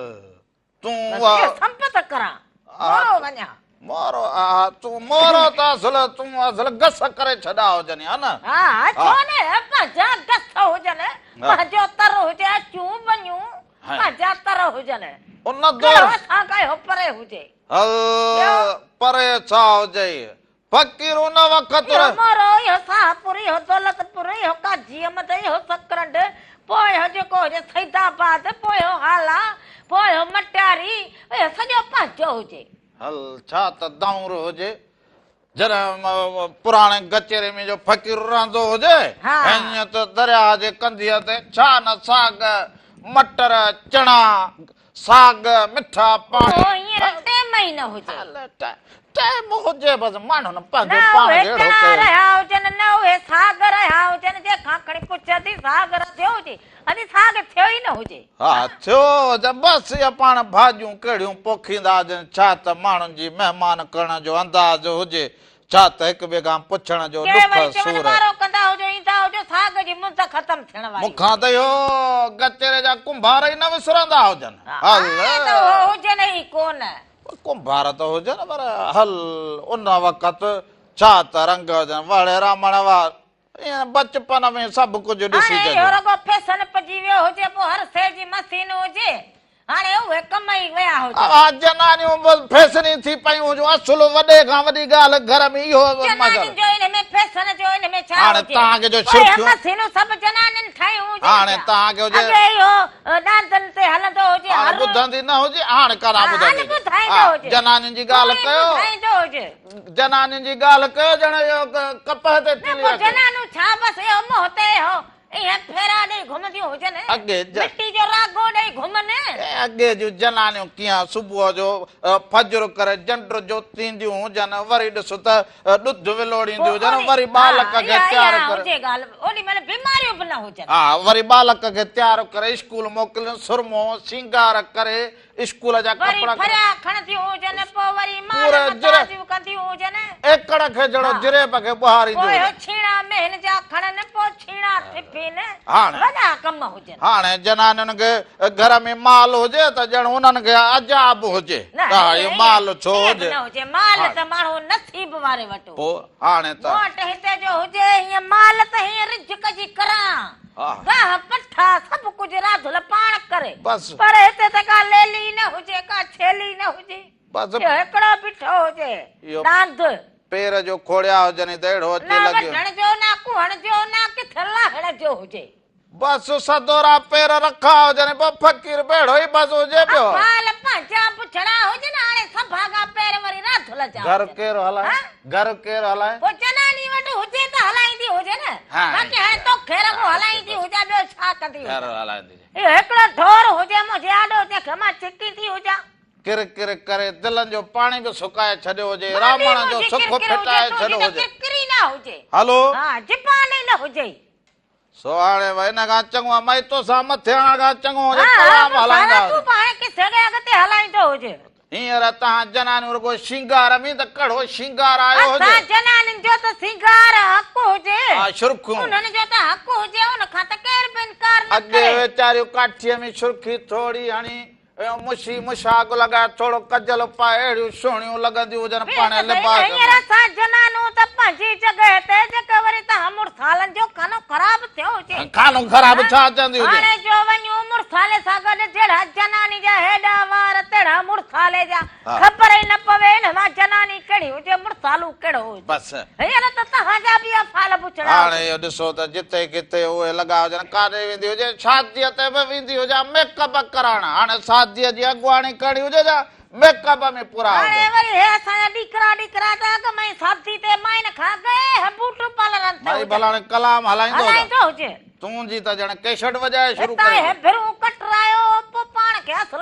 تون بس اهو سنپت ڪران مورو وڃان. مورو ها تون مورو ته اصل تون اصل گس ڪري ڇڏا هجن ها نه. ها ڇو نه پنهنجا گس هجن پنهنجو تر هجي اچون وڃون پنهنجا تر هجن. ان دور ڪهڙو اسان کان اهو پري هجي. هل پري ڇا هجئي فقير ان وقت. اهو مورو اهو ساهپور اهو دولتپور اهو قاضي احمد اهو سڪرنڊ پوء اهو جيڪو هجي سيد آباد پوء اهو هالا پوء اهو مٽياري اهو سڄو پنهنجو هجي. هل ڇا ته دؤر هجي جڏهن پراڻي گچيري ۾ جو فقير رهندو هجي هينئن ته درياهه جي ڪنڌيء تي ڇا نه ساڳ، مٽر، چڻا، ساڳ، مٺا پاڻي. پوء هينئر ٽيم ئي نه هجي. هل ٽيم هجي بس ماڻهن پنهنجو نه پاڻ اهي جهڙو چڻا ڪيو. رهيا هجن نه اهي ساڳ رهيا هجن جنهن کان کڻي پڇ ادي ساڳ رڌيو هجي ادي ساڳ ٿيو ئي نه هجي. ها ٿيو هجي بس اهي پاڻ ڀاڄيون ڪهڙيون پوکيندا هجن ڇا ته ماڻهن جي مهمان ڪرڻ جو انداز هجي ڇا ته هڪ ٻئي کان پڇڻ جو ڪي ڏک وري چون سور. وارو ڪندا هجو ايندا هجو ساڳ جي مند ختم ٿيڻ واري مون کان ته اهو گچيري جا ڪنڀار ئي نه وسرندا هجن. هل. هاڻي ته اهو هجن ئي ڪونه. ڪنڀار ته هجن پر هل ان وقت ڇا ته رنگ هجن وڙ رامڻ وار. ائين بچپن ۾ سڀ ڪجهه ڏسي هاڻي ڇڏيو. اهو رڳو فيشن پئجي ويو هجي پوء هر شيء جي مشين هجي. هاڻي اهي ڪم ئي ويا هجن. اها جنانيون به فيشني ٿي پيون هجون. اصل وڏي کان وڏي ڳالهه گهر ۾ اهو مظهر. جنانين جو ان ۾ فيشن جو ان ۾ ڇا هاڻي هجي. توهان کي جو پوء اهي شرخيون. مشينون سڀ جنانين ٺاهيون هجن هاڻي ڇا. توهان کي هجي. اڳي اهو ڏاندن تي هلندو هجي هاڻي هر. ٻڌندي نه هجي هاڻي ڪڏهن ها ٻڌندي. هاڻي ٻڌائيندو ها هجي. جنانين جي ڳالهه تون ئي ڪيو. ٻڌائيندو هجي. جنانين جي ڳالهه ڪيو ڄڻ اهو ڪپهه تي نه تلي پوء اچي. جنانون ڇا بس اهو منهن تي اهو ايئن ڦيرا ڏئي گهمنديون هجن. اڳي جا. مٽي جو راڳو ڏئي گهمن. اي اڳي جون جنانيون ڪيئن صبح جو فجر ڪري جنڊ جوتينديون هجن وري ڏس ته ڏڌ ولوڙينديون پوء هجن اوڏي وري ها ٻالڪ کي اها تيار اها ڪري. هجي ڳالهه اوڏي مهل بيماريون به نه هجن. ها وري ٻالڪ کي تيار ڪري اسڪول موڪلين سرمو سينگار ڪري اسڪول جا وري ڪپڙا ڦريا کڻنديون هجن، پوء وري مال پوري متازيون ڪنديون هجن. ايڪڙ کي جهڙو جريب کي ٻهارينديون پوء هجن. ڇيڻا مينهن جا کڻن، پوء ڇيڻا ٿڦين، هاڻي وڏا ڪم هجن. هاڻي جنانين کي گهر ۾ مال هجي ته ڄڻ انهن کي عذاب هجي نه ته اهو مال ڇو ائين به هجي. نه هجي، مال ته ماڻهو نصيب واري وٽ هجي. پوء هاڻي ته. مون وٽ هتي جو هجي هيئن مال ته هيئن رزق جي ڪران. گاهه پٺا سڀ ڪجهه راڌل پاڻ ڪري. بس. پر هتي ته ڪا ليلي نه هجي، ڪا ڇيلي نه هجي. بس. اهو هڪڙو بيٺو هجي اهو ڏاند. پير جو کوڙيا هجن ته اهڙو اچي نه لڳيو. وڍڻ جو، نه ڪوهڻ جو، نه ڪٿ لاهڻ جو هجي. بس سدورا پير رکا هجن پوء فقير به اهڙو ئي بس هجي پيو. افعال پنهنجا بڇڙا هجن، هاڻي سڀاڳا پير وري راڌل جا گهر هجن. ڪير هلائي؟ ها؟ گهر ڪير هلائي؟ پوء جناني وٽ هجي ته هلائيندي هجي نه. باقي هاڻي توکي رڳو هلائيندي هجان ٻيو ڇا ڪندي هجان. اهو هڪڙو ڍور هجي منهنجي آڏو جنهن کي مان ڇڪيندي هجان. ڪر ڪر ڪري دلن جو پاڻي به سڪائي ڇڏيو هجي، رامڻ جو سک ڦٽائي ڇڏيو هجي. ڪرڪري نه هجي. هلو. ها زبان ئي نه هجئي. سو هاڻي ان کان چڱو آ مئي توسان مٿي هڻڻ کان چڱو هجي ها ڪلام ها هلائيندا تون هجن. به هاڻي ڪٿي اڳتي هلائيندو هجي. هينئر توهان جنانيون رڳو سينگار ۾ ته ڪهڙو سينگار آيو هجي. اسان جنانين جو ته سينگار حق هجي. ها سرخيون. انهن جو ته حق هجي ان کان ته ڪير به انڪار نه اڳي ڪري. ويچاريون ڪاٺيء ۾ سرخي ٿوري هڻي ۽ مشي مشاڳ لڳائي ٿورو ڪجل پائي اهڙيون سهڻيون لڳنديون هجن پاڻ لباس ۾. هينئر اسان جنانون ته پنهنجي جڳهه تي جيڪي وري توهان مڙسالن جو خانو خراب ٿيو هجي. خانو خراب ڇا چوندي هجي. هاڻي جو وڃون مڙسالي سان گڏ جهڙا جناني جا هيڏا وار تهڙا مڙسالي جا خبر ئي نه پوي هن مان جناني ڪهڙي هجي مڙسالو ڪهڙو هجي. بس. هينئر ته توهان جا به افعال بڇڙا هجن. هاڻي اهو ڏسو ته جتي ڪٿي اهي لڳا هجن ڪاڏي ويندي هجي شاديء تي به ويندي هجان ميڪ اپ ڪرائڻ هاڻي شاديء جي اڳواڻي ڪرڻي هجي جا ميڪ اپ ۾ پورا هاڻي هجن. وري هي اسان جا ڏيڪرا ڏيڪرا ته اڳ ۾ ئي شادي تي ماين کان اڳ ئي بوٽ پالرن تي مائي هجن. ڀلا هاڻي ڪلام هلائيندو هجان. هلائيندو هجي. تون جي ته ڄڻ ڪيسٽ وڄائي شروع هتان ڪري هي ڏني. ڀرون ڪٽرايو پوء پاڻ کي اصل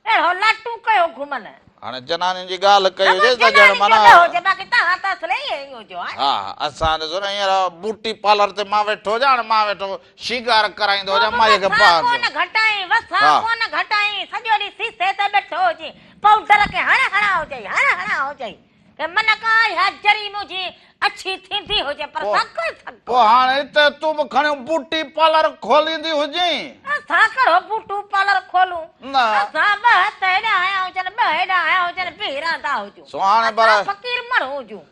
اهڙو لاٽون ڪيو گهمن. هاڻي جنانين جي ڳالهه ڪئي نه هجي بس ته ڄڻ جنانين جو معنيٰ. نه هجي باقي توهان ته اصل ائين ئي هجو ها. ها اسان ڏسو نه هينئر بوٽي پارلر تي مان ويٺو هجان هاڻي مان ويٺو شينگار ڪرائيندو تون هجان به مائيء کي وسان باهه ڪونه گهٽائين وسان ڪونه گهٽائين سڄو ڏينهن سيسي تي ويٺو هجين پائوڊر کي هڻ هڻان هجئي هڻ هڻان هجئي ڪي من ڪا اها جري منهنجي اڇي ٿيندي هجي پر سگهه ئي سگهه. پوء هاڻي هتي تون به کڻيو بوٽي پارلر کوليندي هجين. اسان ڪهڙو بوٽو پارلر کولون. نه. اسان ٻه هٿ هيڏا هنيا هجن ٻه هيڏا هنيا هجن بيهي رهندا هجون. سو هاڻي پر. اسان فقير ماڻهو هجون.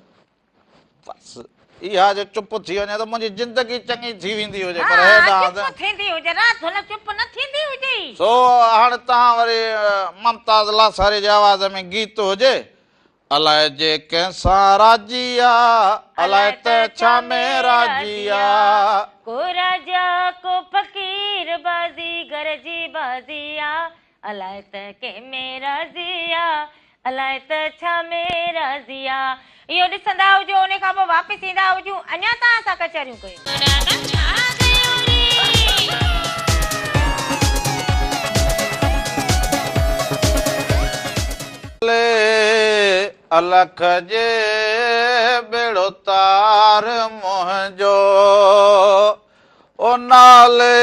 بس اها جو چپ ٿي وڃي ته منهنجي زندگي چڱي ٿي ويندي هجي پر ها هيڏانهن چپ ٿيندي هجي رات هن چپ نه ٿيندي هجي. سو هاڻي توهان وري ممتاز لاشاري جي آواز ۾ گيت هجي الائي جي ڪنهن سان راضي آ الائي ته ڇا ۾ راضي آ. ڪو راجا ڪو فقير بازيگر جي بازي آ الائي ته ڪنهن ۾ راضي آ الائي ته ڇا ۾ راضي آ. اهو ڏسندا هجو ان کان پوء واپس ايندا هجون اڃا توهان سان ڪچهريون ڪيون. الک جي ٻيڙو تار منهنجو او نالي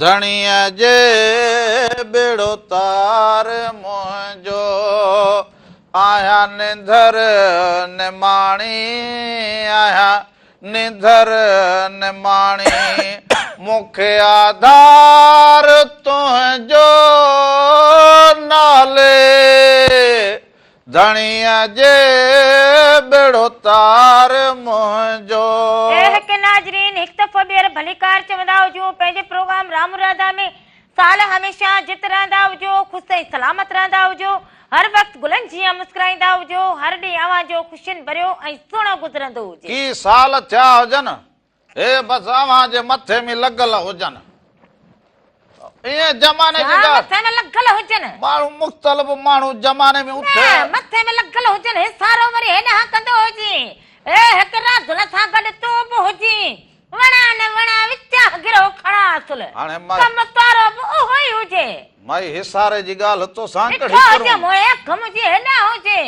ڌڻيء جي ٻيڙو تار منهنجو آهيان نڌر نماڻي آهيان نڌر نماڻي مون کي آڌار تنهنجو نالي ڌڻيء جي ٻيڙو تار منهنجو. اي هڪ ناظرين هڪ دفعو ٻيهر ڀليڪار چوندا هجون پنهنجي پروگرام رام راڌا ۾ سال هميشه جت رهندا هجو خوش ۽ سلامت رهندا هجو هر وقت گلن جيان مسڪرائيندا هجو هر ڏينهن اوهان جو خوشين ڀريو ۽ سهڻو گذرندو هجي. ڪي سال ٿيا هجن هي بس اوهان جي مٿي ۾ لڳل هجن. ائين زماني جي ڇا ڳالهه. مٿي ۾ لڳل هجن؟ ماڻهو مختلف ماڻهو زماني ۾ اٿي. نه مٿي ۾ لڳل هجن هي سارو وري هيڏانهن ڪندو هجين. اي هڪ راڌل سان گڏ تون به هجين. وڻان نه وڻان وچان گرهو کڻان اصل. هاڻي مائي. ڪم تارو به اهو ئي هجي. مائي حصاري جي ڳالهه توسان ڪهڙي ڏٺو ڪرون. هجي موئي اک منهنجي هيڏانهن هجي.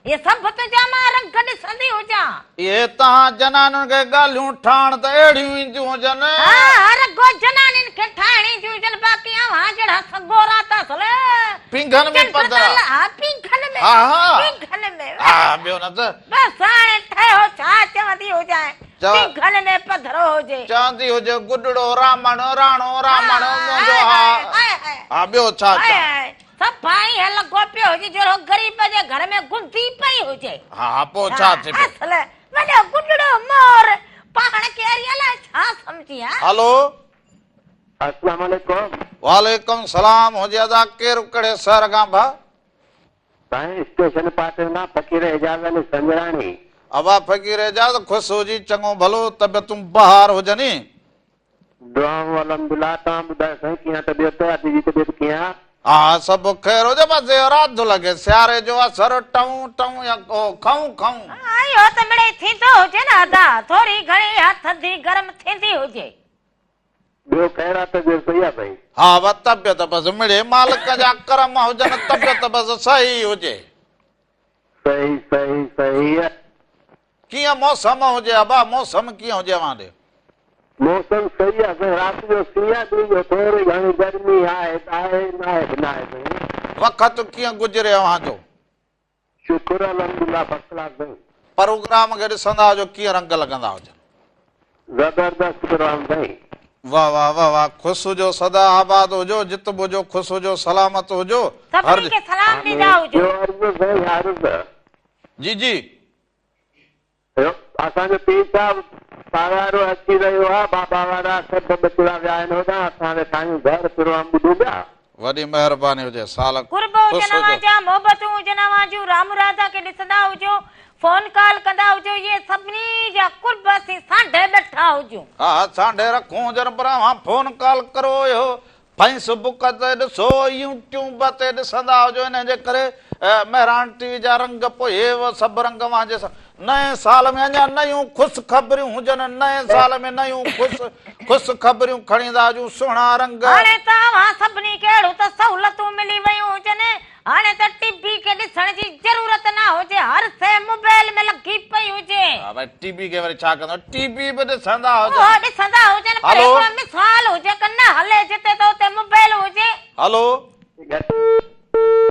اهي سڀ تنهنجا مان رنگ ڏسندي هجان. اهي توهان جنانين کي ڳالهيون ٺاهڻ ته اهڙيون اينديون هجن. ها ها رڳو جنانين کي ٺاهڻ اينديون هجن باقي اوهان جهڙا سڳورا ته اصل پينگهن ۾ پڌرا. ها پينگهن ۾ ها ها پينگهن ۾. ها ٻيو نه ته. بس هاڻي ٺهيو ڇا چوندي هجانء پينگهن ۾ پڌرو هجي. چوندي هجي گڏڙو رامڻ راڻو رامڻ منهنجو ها ها ٻيو ڇا چوان. صفا ائين لڳو پيو هجي جهڙو غريب جي گهر ۾ گندي پئي هجي. ها پوء ڇا ٿي پيو. اصل وڏو گڏڙو مور پاڻ کي اري الائي ڇا سمجهي ها. هلو. اسلام عليڪم. وعليڪم سلام هجي ادا ڪير ڪهڙي شهر کان ڀا. سائين اسٽيشن پاسي مان فقير اعجاز علي سنجراڻي. ابا فقير اعجاز خوش هجي چڱو ڀلو طبيعتون بهار هجني. دعائون الحمدلله توهان ٻڌايو سائين ڪيئن طبيعت ادي جي طبيعت ڪيئن آ. ها سڀ خير هجي بس اهو رات ٿو لڳي سياري جو اثر ٽئون ٽئون يا کئون کئون. ها اهو ته مڙئي ٿيندو هجي نه ادا ٿوري گهڻي اها ٿڌي گرم ٿيندي هجي. ٻيو خير آ طبيعت صحيح آ سائين. ها وا طبيعت بس مڙئي مالڪ جا ڪرم هجن طبيعت بس صحيح هجي. صحيح صحيح صحيح. ڪيئن موسم هجي ابا موسم ڪيئن هجي اوهان ڏي. موسم صحيح آ سائين رات جو سيء آ ڏينهن جو ٿوري گهڻي گرمي آهي ته آهي ناهي به ناهي سائين. وقت ڪيئن گذري اوهان جو؟ شڪر الحمدلله فرسٽ ڪلاس سائين. پروگرام کي ڏسندا هجو ڪيئن رنگ لڳندا هجن. زبردست پروگرام سائين. واه واه واه واه خوش هجو سدا آباد هجو جت به هجو خوش هجو سلامت هجو هر. سڀني کي سلام ڏيندا هجو. ٻيو عرض سائين عرض. جي جي. اسان جو پير صاحب پاڳارو اچي رهيو آ بابا وارا سڀ ٻچڙا ويا آهن هوڏانهن اسان ويٺا آهيون گهر پروگرام ٻڌون پيا. وڏي مهرباني هجي سال قرب خوش هجن هجو. اوهان جا محبتون هجن اوهان جون رام راڌا کي ڏسندا هجو فون ڪال ڪندا هجو اهي سڀني جا قرب اسين سانڍي ٻيٺا هجون. ها ها سانڍي رکون هجن پر اوهان فون ڪال ڪرو اهو فيس بڪ تي ڏسو يوٽيوب تي ڏسندا هجو انهي جي ڪري مهراڻ ٽي وي جا رنگ پوء اهي سڀ رنگ اوهان جي نئين سال ۾ اڃا نيون خوش خبريون هجن نئين سال ۾ نيون خوش خوش خبريون کڻي ايندا هجون سهڻا رنگ. هاڻي ته اوهان سڀني کي اهڙيون ته سهولتون ملي ويون هجن هاڻي ته ٽي وي کي ڏسڻ جي ضرورت نه هجي هر شيء موبائل ۾ لڳي پئي هجي. ها ڀائي ٽي وي کي وري ڇا ڪندو ٽي وي به ڏسندا هجن. اهو ڏسندا هجن پر هلو. هڪڙو مثال هجي ڪه نه هلي جتي ته اتي موبائل هجي. هلو.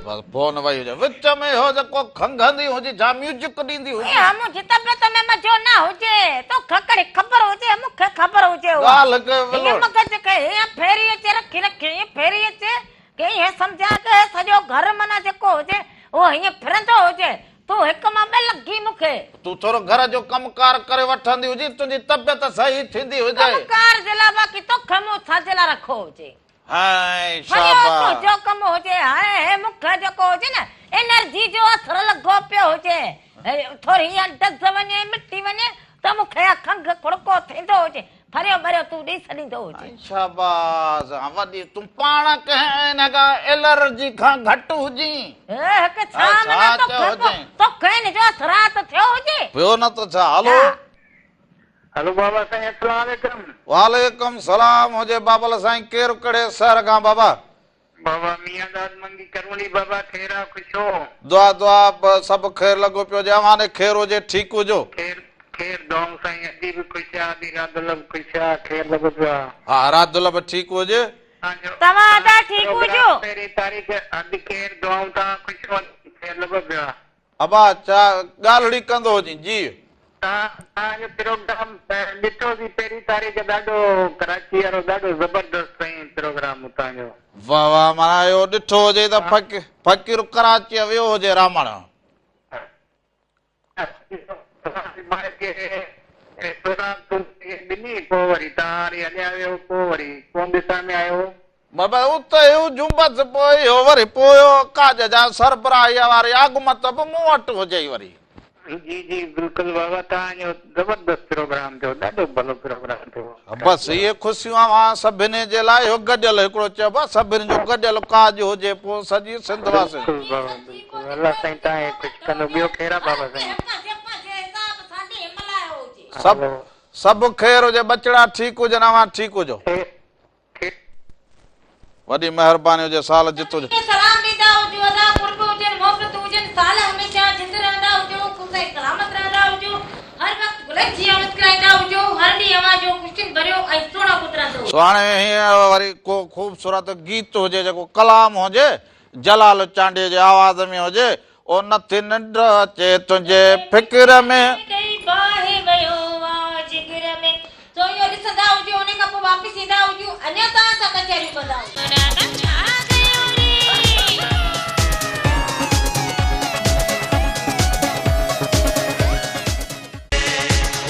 بس فون وئي هجي وچ ۾ اهو جيڪو کنگهندي هجي ڇا ميوزڪ ڏيندي هجي. اها منهنجي طبيعت ۾ مزو نه هجي توکي ڪهڙي خبر هجي مون کي خبر هجي اها. ڳالهه کي هيئن ولوڙ. مغز کي هيئن ڦيري اچي رکي رکي هيئن ڦيري اچي. ڪي ائين سمجهان ته سڄو گهر معنيٰ جيڪو هجي اهو هيئن ڦرندو هجي. تون هڪ مان ٻه لڳي مون کي. تون ٿورو گهر جو ڪم ڪار ڪري وٺندي هجين، تنهنجي طبيعت صحيح ٿيندي هجي. ڪم ڪار جي لاء باقي توکي مون ڇا جي لاء رکيو هجي. هائي ڀلي اهو شاباس. تنهنجو ڪم هجي. هاء هي مون کي جيڪو هجي نه انرجي جو اثر لڳو پيو هجي. ٿوري هيئن دز وڃي مٽي وڃي ته مون کي اها کنگهه کڙڪو ٿيندو هجي. ڦريو ٻريو تون ڏئي ڇڏيندو هجين. ۽ شاباس ها وڏي تون پاڻ ڪنهن ان کان الرجي کان گهٽ هجين. هي هڪ ڇا معنيٰ توکي ڪو توکي ان جو اثرات ٿيو هجي. پيو نه ته ڇا هلو. هلو بابا سائين اسلام عليڪم. وعليڪم سلام هجي بابل سائين ڪير ڪهڙي شهر کان بابا. بابا ميان داد منگي ڪرونڊي بابا خير آ خوش هو. دعا دعا سڀ خير لڳو پيو هجي اوهان ڏي خير هجي ٺيڪ هجو. خير خير دعائون سائين ادي به خوش آ ادي رادل به خوش آ خير لڳو پيو آ. ها رادل به ٺيڪ هجي. توهان ادا ٺيڪ هجو. پهرين تاريخ ادي خير دعائون توهان خوش هو خير لڳو پيو آ. ابا ڇا ڳالهڙي ڪندو هجين جيء. توهان جو پروگرام ڏٺو سين پهرين تاريخ ڏاڍو ڪراچي وارو ڏاڍو زبردست سائين پروگرام اتان جو. واه واه معنيٰ اهو ڏٺو هجي ته فقير ڪراچيء ويو هجي رامڻ. ڏني پوء وري توهان وري هليا ويو پوء وري ڪون ڏسڻ ۾ آيو. بابا اتي هو جون بس پوء اهو وري پوء اهو ڪاڄ جا سربراهيء واري اڳمت به مون وٽ هجي وري. جي جي بلڪل بابا توهان جو زبردست پروگرام ٿيو ڏاڍو ڀلو پروگرام ٿيو. بس اهي خوشيون اوهان سڀني جي لاء اهو گڏيل هڪڙو چئبو آهي سڀني جو گڏيل ڪاڄ هجي پوء سڄي سنڌ واسين. بلڪل بابا بلڪل الله سائين توهان کي خوش ڪندو ٻيو خير آ بابا سائين. سڀ سڀ خير هجي ٻچڙا ٺيڪ هجن اوهان ٺيڪ هجو. وڏي مهرباني هجي سال جت هجي. کي سلام ڏيندا هجو ادا قرب هجن محبتون هجن سال هميشه جند رهندا هجو خوش ۽ سلامت رهندا هجو هر وقت گلن جيان مسڪرائيندا هجو هر ڏينهن اوهان جو خوشين ڀريو ۽ سهڻو گذرندو هجي. سو هاڻي هينئر وري ڪو خوبصورت گيت هجي جيڪو ڪلام هجي جلال چانڊيي جي آواز ۾ هجي او نه ٿي ننڊ اچي تنهنجي فڪر ۾. ڪئي باهه ويو آ جگر ۾. سو اهو ڏسندا هجو ان کان پوء واپس ايندا هجو اڃا توهان سان ڪچهريون ڪندا هجو.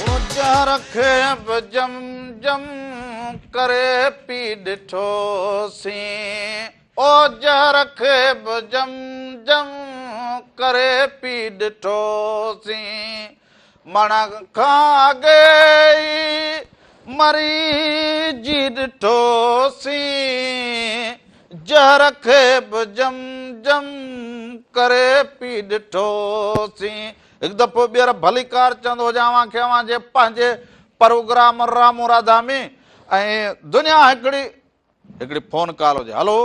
او جهر کي به جم جم ڪري پي ڏٺوسين. او جهر کي به جم جم ڪري پي ڏٺوسين. مڻ کان اڳي ئي مري جي ڏٺوسين. جهر کي به جم جم ڪري پي ڏٺوسين. هڪ دفعو ٻيهر ڀليڪار چوندو هجان اوهان کي اوهان جي پنهنجي پروگرام رامون راڌا ۾ ۽ دنيا هڪڙي هڪڙي فون ڪال هجي هلو.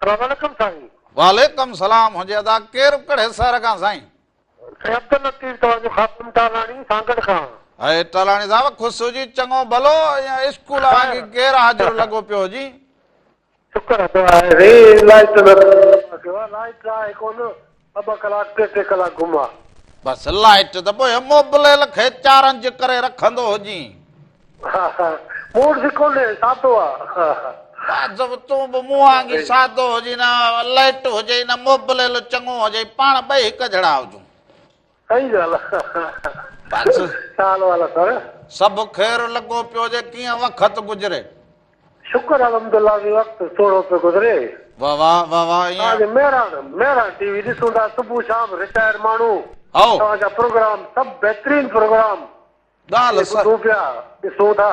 سلام عليڪم سائين. وعليڪم سلام هجي ادا ڪير ڪهڙي شهر کان سائين. سائين عبداللطيف توهان جو خادم ٽالاڻي سانگهڙ کان. اي ٽالاڻي صاحب خوش هجي چڱو ڀلو يا اسڪول وانگي غير حاضر لڳو پيو هجين. شڪر ادا آهي سائين لائٽ نه. ڪيو آ لائيٽ آهي ڪونه ٻه ٻه ڪلاڪ ٽي ٽي ڪلاڪ گم آ. بس لائيٽ ته پوء موبليل کي چارنج ڪري رکندو هجين. ها ها موڊ به ڪونهي سادو آ. واجب تون به مون وانگي سادو هجين نه لائيٽ هجئي نه موبليل چڱو هجئي پاڻ ٻئي هڪ جھڙا هجون. صحيح ڳالهه آ. بس ڇا حال احوال آ سر. سڀ خير لڳو پيو هجي ڪيئن وقت گذري. شڪر الحمدالله به وقت سهڻو پيو گذري. واه واه واه واه ائين. توهان جي مهراڻ مهراڻ ٽي وي ڏسون ٿا صبح شام رٽائر ماڻهو هائو. توهان جا پروگرام سڀ بهترين پروگرام ڳالهه اهي ٻڌون پيا ڏسون ٿا.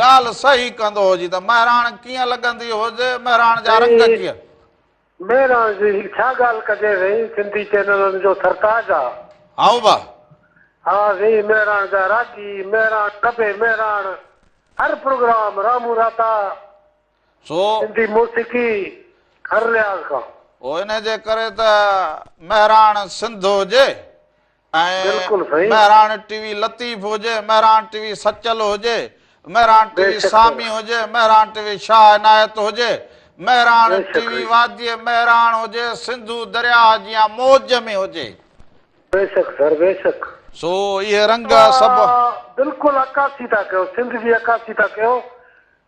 ڳالهه صحيح ڪندو هجي ته مهراڻ ڪيئن لڳندي هجي مهراڻ جا رنگ ڪيئن. مهراڻ جي ڇا ڳالهه ڪجي سائين سنڌي چينلن جو سرتاج آ. هائو با. ها سائين مهراڻ جا راڳي مهراڻ ڪبي مهراڻ هر پروگرام رامون راتا سو. سنڌي موسيقي هر لحاظ کان. او انهي جي ڪري ته مهراڻ سنڌ هجي ۽ بلڪل سائين. مهراڻ ٽي وي لطيف هجي مهراڻ ٽي وي سچل هجي مهراڻ ٽي وي بيشڪ سامي هجي مهراڻ ٽي وي شاهه عنايت هجي مهراڻ بيشڪ ٽي وي سائين. واديء مهراڻ هجي سنڌو درياهه جيان موج ۾ هجي. بيشڪ سر بيشڪ. سو اهي رنگ سڀ. توهان بلڪل عڪاسي ٿا ڪيو سنڌ جي عڪاسي ٿا ڪيو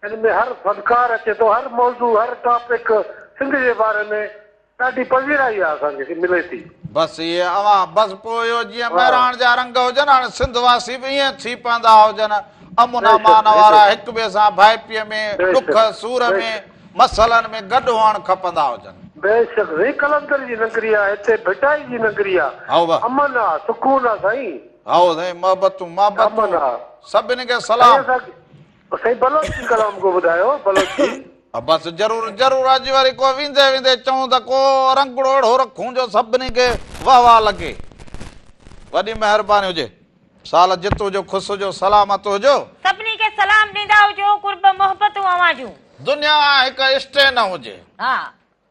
ان ۾ هر فنڪار اچي ٿو هر موضوع هر ٽاپڪ سنڌ جي باري ۾ ڏاڍي پذيرائي آ اسان کي ملي ٿي. بس اهي اوهان بس پوء اهو جيئن مهراڻ جا رنگ هجن هاڻي سنڌ واسي به ائين ٿي پوندا هجن امن امان وارا هڪ ٻئي سان ڀائپيء ۾ ڏک سور ۾ مسئلن ۾ گڏ هئڻ کپندا هجن. بيشڪ سائين قلندر جي نگري آ هتي ڀٽائي جي نگري آ امن آ سڪون آ سائين. هائو سائين محبتون محبتون سڀني کي سلام. سائين بلوچي ڪلام ڪو ٻڌايو بلوچي. بس ضرور ضرور اڄ وري ڪو ويندي ويندي چئون ته ڪو رنگڙو اهڙو رکون جو سڀني کي واه واه لڳي. وڏي مهرباني هجي. سال جت هجو خوش هجو سلامت هجو. سڀني کي سلام ڏيندا هجو قرب محبتون اوهان جون. دنيا هڪ اسٽين هجي. ها.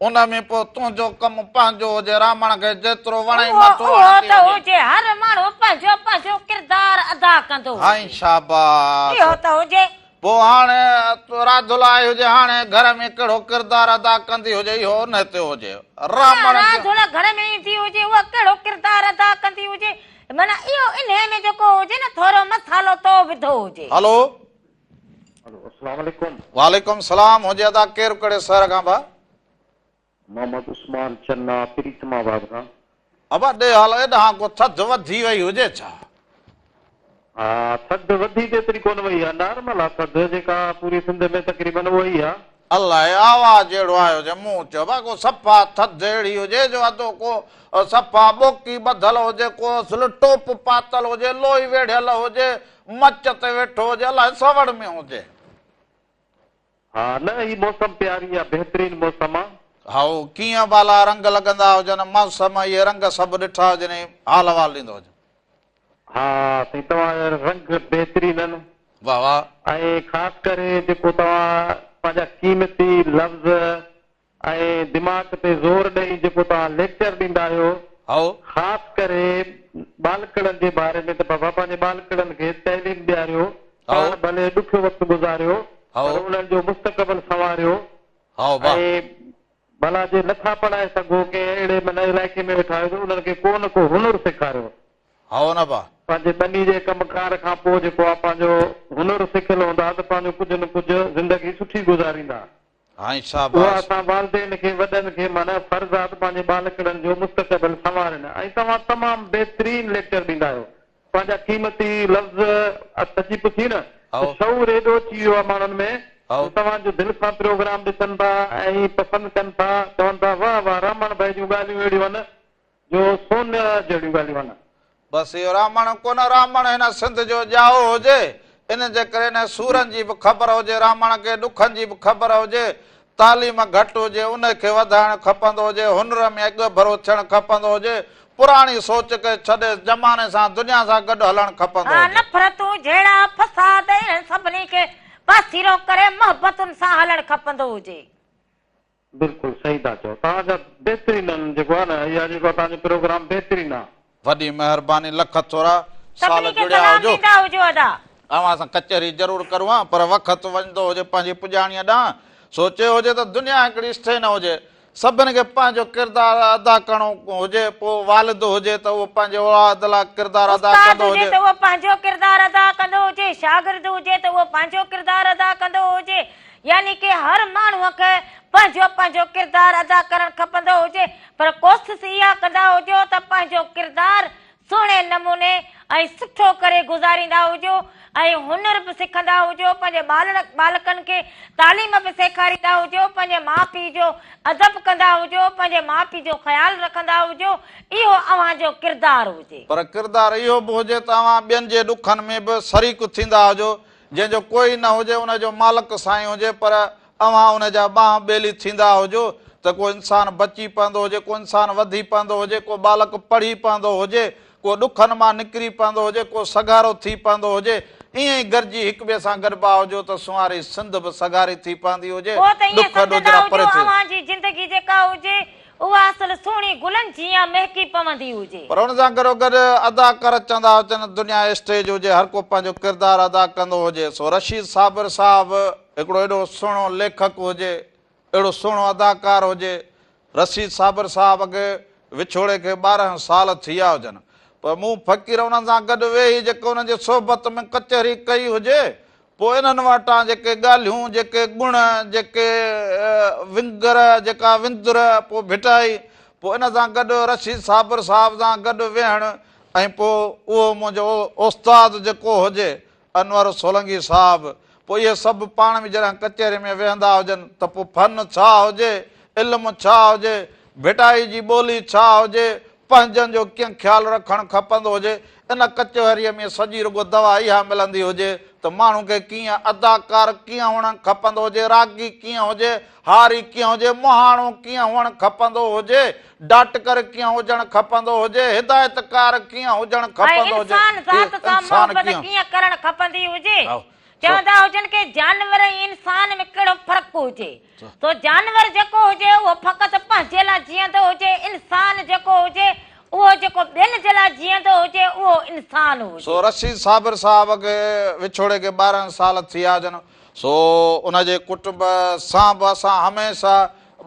ان ۾ پوء تنهنجو ڪم پنهنجو هجي رامڻ کي جيترو وڻئي اهو مٿو اهو هڻندي ته هجي. هجي هر ماڻهو پنهنجو پنهنجو ڪردار ادا ڪندو هجي. هائين شاباس. اهو ته هجي. پوء هاڻي راڌل آئي هجي هاڻي گهر ۾ ڪهڙو ڪردار ادا ڪندي هجي اهو ان تي هجي. رامڻ جو. راڌل گهر ۾ ايندي هجي اها ڪهڙو ڪردار ادا ڪندي هجي معنيٰ اهو انهي ۾ جيڪو هجي نه ٿورو مصالحو تو وڌو هجي. هلو. هلو اسلام عليڪم. وعليڪم سلام هجي ادا ڪير ڪهڙي شهر کان ڀا. محمد عثمان چنا پريتم آباد کان. ابا ڏي حال ايڏانهن ڪو ٿڌ وڌي وئي هجي ڇا. ها ٿڌ وڌي ته ايتري ڪونه وئي آ نارمل آ ٿڌ جيڪا پوري سنڌ ۾ تقريبن اها ئي آ. الائي آواز اهڙو آيو هجي مون چيو ڀا ڪو صفا ٿڌ اهڙي هجي جو ادو ڪو صفا ٻوڪي ٻڌل هجي ڪو اصل ٽوپ پاتل هجي لوئي ويڙهيل هجي مچ تي ويٺو هجي الائي سوڙ ۾ هجي. ها نه هي موسم پياري آ بهترين موسم آ. هائو ڪيئن بالا رنگ لڳندا هجن موسم اهي رنگ سڀ ڏٺا هجن ۽ حال احوال ڏيندو هجن. ها سائين توهان جا رنگ بهترين آهن. واه واه. ۽ خاص ڪري جيڪو توهان پنهنجا قيمتي لفظ ۽ دماغ تي زور ڏئي جيڪو توهان ليڪچر ڏيندا آهيو هائو. خاص ڪري ٻالڪڙن جي باري ۾ ته بابا پنهنجي ٻالڪڙن کي تعليم ڏياريو هائو. پاڻ ڀلي ڏکيو وقت گذاريو هائو. پر انهن جو مستقبل سنواريو هائو واه. ۽ ڀلا جي نٿا پڙهائي سگهو ڪنهن اهڙي معنيٰ علائقي ۾ ويٺا آهيو ته انهن کي ڪو نه ڪو هنر سيکاريو. هائو نه ڀا. پنهنجي ٻني جي ڪم ڪار کان پوء جيڪو آ پنهنجو هنر سکيل هوندا ته پنهنجو ڪجهه نه ڪجهه زندگي سٺي گذاريندا. هائين اها شاباس. اسان والدين کي وڏن کي معنيٰ فرض آ ته پنهنجي ٻالڪڙن جو مستقبل سنوارين ۽ توهان تمام بهترين ليڪچر ڏيندا آهيو. پنهنجا قيمتي لفظ سچي پڇين نه ته شعور ايڏو اچي ويو آهي ماڻهن ۾ جو توهان جو دل سان پروگرام ڏسن ٿا ۽ پسند ڪن ٿا چون ٿا واه واه رامڻ ڀائي جون ڳالهيون اهڙيون آهن جو سون جهڙيون ڳالهيون آهن. بس اهو رامڻ ڪونه رامڻ هن سنڌ جو ڄائو هجي ان جي ڪري نه سورن جي به خبر هجي رامڻ کي ڏکن جي به خبر هجي تعليم گهٽ هجي ان کي وڌائڻ کپندو هجي، هنر ۾ اڳڀرو ٿيڻ کپندو هجي، پراڻي سوچ کي ڇڏي زماني سان دنيا سان گڏ هلڻ کپندو ها هجي. نفرتون، جهيڙا، فساد انهن سڀني کي پاسيرو ڪري محبتن سان هلڻ کپندو هجي. بلڪل صحيح ٿا چئو توهان جا بهترين آهن جيڪو آهي نه اها جيڪو توهان جو پروگرام بهترين آهي. وڏي مهرباني لک ٿورا سال سڀني کي جڙيا سلام هجو. ڏيندا هجو ادا. اوهان سان ڪچهري ضرور ڪرون ها پر وقت وڃندو هجي پنهنجي پڄاڻيء ڏانهن. سوچيو هجي ته دنيا هڪڙي اسٿي نه هجي. سڀن کي پنهنجو ڪردار ادا ڪرڻو هجي، پوء والد هجي ته اهو پنهنجي اولاد لاء ڪردار ادا استاد ڪندو هجي هجي. ته اهو پنهنجو ڪردار ادا ڪندو هجي، شاگرد هجي ته اهو پنهنجو ڪردار ادا ڪندو هجي، يعني ڪه هر ماڻهوء کي پنهنجو پنهنجو ڪردار ادا ڪرڻ کپندو هجي، پر ڪوشش اها ڪندا هجو ته پنهنجو ڪردار سهڻي نموني ۽ سٺو ڪري گذاريندا هجو ۽ هنر به سکندا هجو، پنهنجي ٻالڙ ٻالڪن کي تعليم به سيکاريندا هجو، پنهنجي ماء پيء جو ادب ڪندا هجو، پنهنجي ماء پيء جو خيال رکندا هجو، اهو اوهان جو ڪردار هجي. پر ڪردار اهو به هجي ته اوهان ٻين جي ڏکن ۾ به شريڪ ٿيندا هجو، جنهن جو ڪوئي نه هجي ان جو مالڪ سائين هجي پر اوهان ان جا ٻانهن ٻيلي ٿيندا هجو ته ڪو انسان بچي پوندو هجي، ڪو انسان وڌي پوندو هجي، ڪو ٻالڪ پڙهي پوندو هجي، ڪو ڏکن مان نڪري پوندو هجي، ڪو سگهارو ٿي پوندو هجي، ائين ئي گڏجي هڪ ٻئي سان گڏبا هجو ته سنواري سنڌ به سگهاري ٿي پوندي هجي، پوء ته ائين ڏک سمجهندا ڏوجهرا هجو پري ٿي. اوهان جي زندگي جيڪا هجي اها اصل سهڻي گلن جيان مهڪي پوندي هجي. پر ان سان گڏوگڏ اداڪار چوندا هجن دنيا اسٽيج هجي هر ڪو پنهنجو ڪردار ادا ڪندو هجي سو رشيد صابر صاحب هڪڙو ايڏو سهڻو ليکڪ هجي، اهڙو سهڻو اداڪار هجي، رشيد صابر صاحب کي وڇوڙي کي 12 سال ٿي ويا هجن، پر مون فقير انهن سان گڏ ويهي جيڪي انهن جي صحبت ۾ ڪچهري ڪئي هجي، پوء انهن وٽان جيڪي ڳالهيون، جيڪي گڻ، جيڪي ونگر، جيڪا وندر، پوء ڀٽائي، پوء ان سان گڏ رشيد صابر صاحب سان گڏ ويهڻ ۽ پوء اهو منهنجو استاد جيڪو هجي، انور سولنگي صاحب، پوء اهي سڀ پاڻ ۾ جڏهن ڪچهري ۾ ويهندا هجن ته پوء فن ڇا هجي، علم ڇا هجي، ڀٽائي جي ٻولي ڇا هجي، پنهنجن جو ڪيئن خيال رکڻ کپندو هجي، ان ڪچهريء ۾ سڄي رڳو دوا اها ملندي هجي ته ماڻهو کي ڪيئن اداڪار ڪيئن هئڻ کپندو هجي، راڳي ڪيئن هجي، هاري ڪيئن هجي، مهاڻو ڪيئن هئڻ کپندو هجي، ڊاٽڪر ڪيئن هجڻ کپندو هجي، هدايتڪار ڪيئن هجڻ ۽ کپندو هجي، انسان ذات سان انسان محبت ڪيئن. ڪيئن ڪرڻ کپندي هجي. چوندا هجن ڪي جانور ۽ انسان ۾ ڪهڙو فرق هجي. سو جانور جيڪو هجي اهو فقط پنهنجي لاء جيئندو هجي، انسان جيڪو هجي اهو جيڪو ٻين جي لاء جيئندو هجي اهو انسان هجي. سو رشيد صابر صاحب کي وڇوڙي کي 12 سال ٿي ويا هجن. سو ان جي ڪٽنب سان به اسان هميشه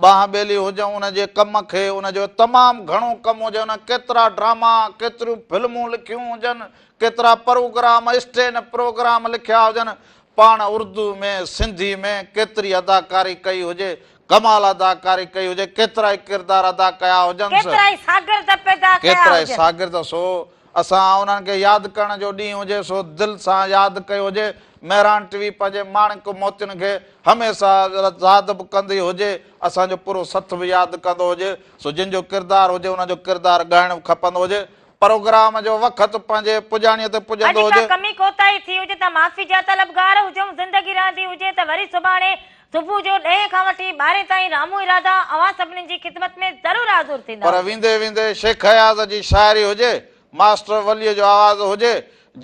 ٻانهن ٻيلي هجون، ان جي ڪم کي، ان جو تمام گهڻو ڪم هجي، ان ڪيترا ڊراما، ڪيتريون فلمون لکيون هجن، ڪيترا پروگرام، اسٽين پروگرام لکيا هجن، پاڻ اردو ۾ سنڌي ۾ ڪيتري اداڪاري ڪئي هجي، ڪمال اداڪاري ڪئي هجي، ڪيترائي ڪردار ادا ڪيا هجنس. ڪيترائي شاگرد پيدا ڪيا ڪيترائي هجن. شاگرد، سو اسان انهن کي ياد ڪرڻ جو ڏينهن هجي سو دل سان ياد ڪيو هجي. مهراڻ ٽي وي پنهنجي ماڻڪ موتين کي هميشه ياد به ڪندي هجي، اسان جو پورو سٿ به ياد ڪندو هجي، سو جن جو ڪردار هجي انهن جو ڪردار ڳائڻ به کپندو هجي. پروگرام جو وقت پنهنجي پڄاڻيء تي اڄ پڄندو ڪا هجي. ڪمي ڪوتاهي ٿي هجي ته معافي جا طلبگار هجون، زندگي رهندي هجي ته وري سڀاڻي صبح جو ڏهين کان وٺي ٻارهين تائين رامو ارادا اوهان سڀني جي خدمت ۾ ضرور حاضر ٿيندا پر هجون. ويندي ويندي شيخ اياز جي شاعري هجي، ماسٽر وليء جو آواز هجي،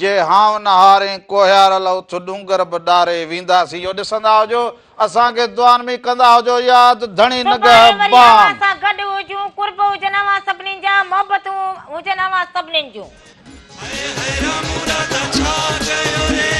جي هانء نه هارين ڪوهيار لئه اٿ ڏونگر به ڏاري وينداسين اهو ڏسندا هجو، اسان کي دعائن ۾ ڪندا هجو ياد ڌڻي سڀاڻي وري اوهان نگهبان. سان گڏ هجون، قرب هجن اوهان سڀني جا، محبتون هجن اوهان سڀني جون. هاء هاء رامو راڌا ڇا ڪيو ري.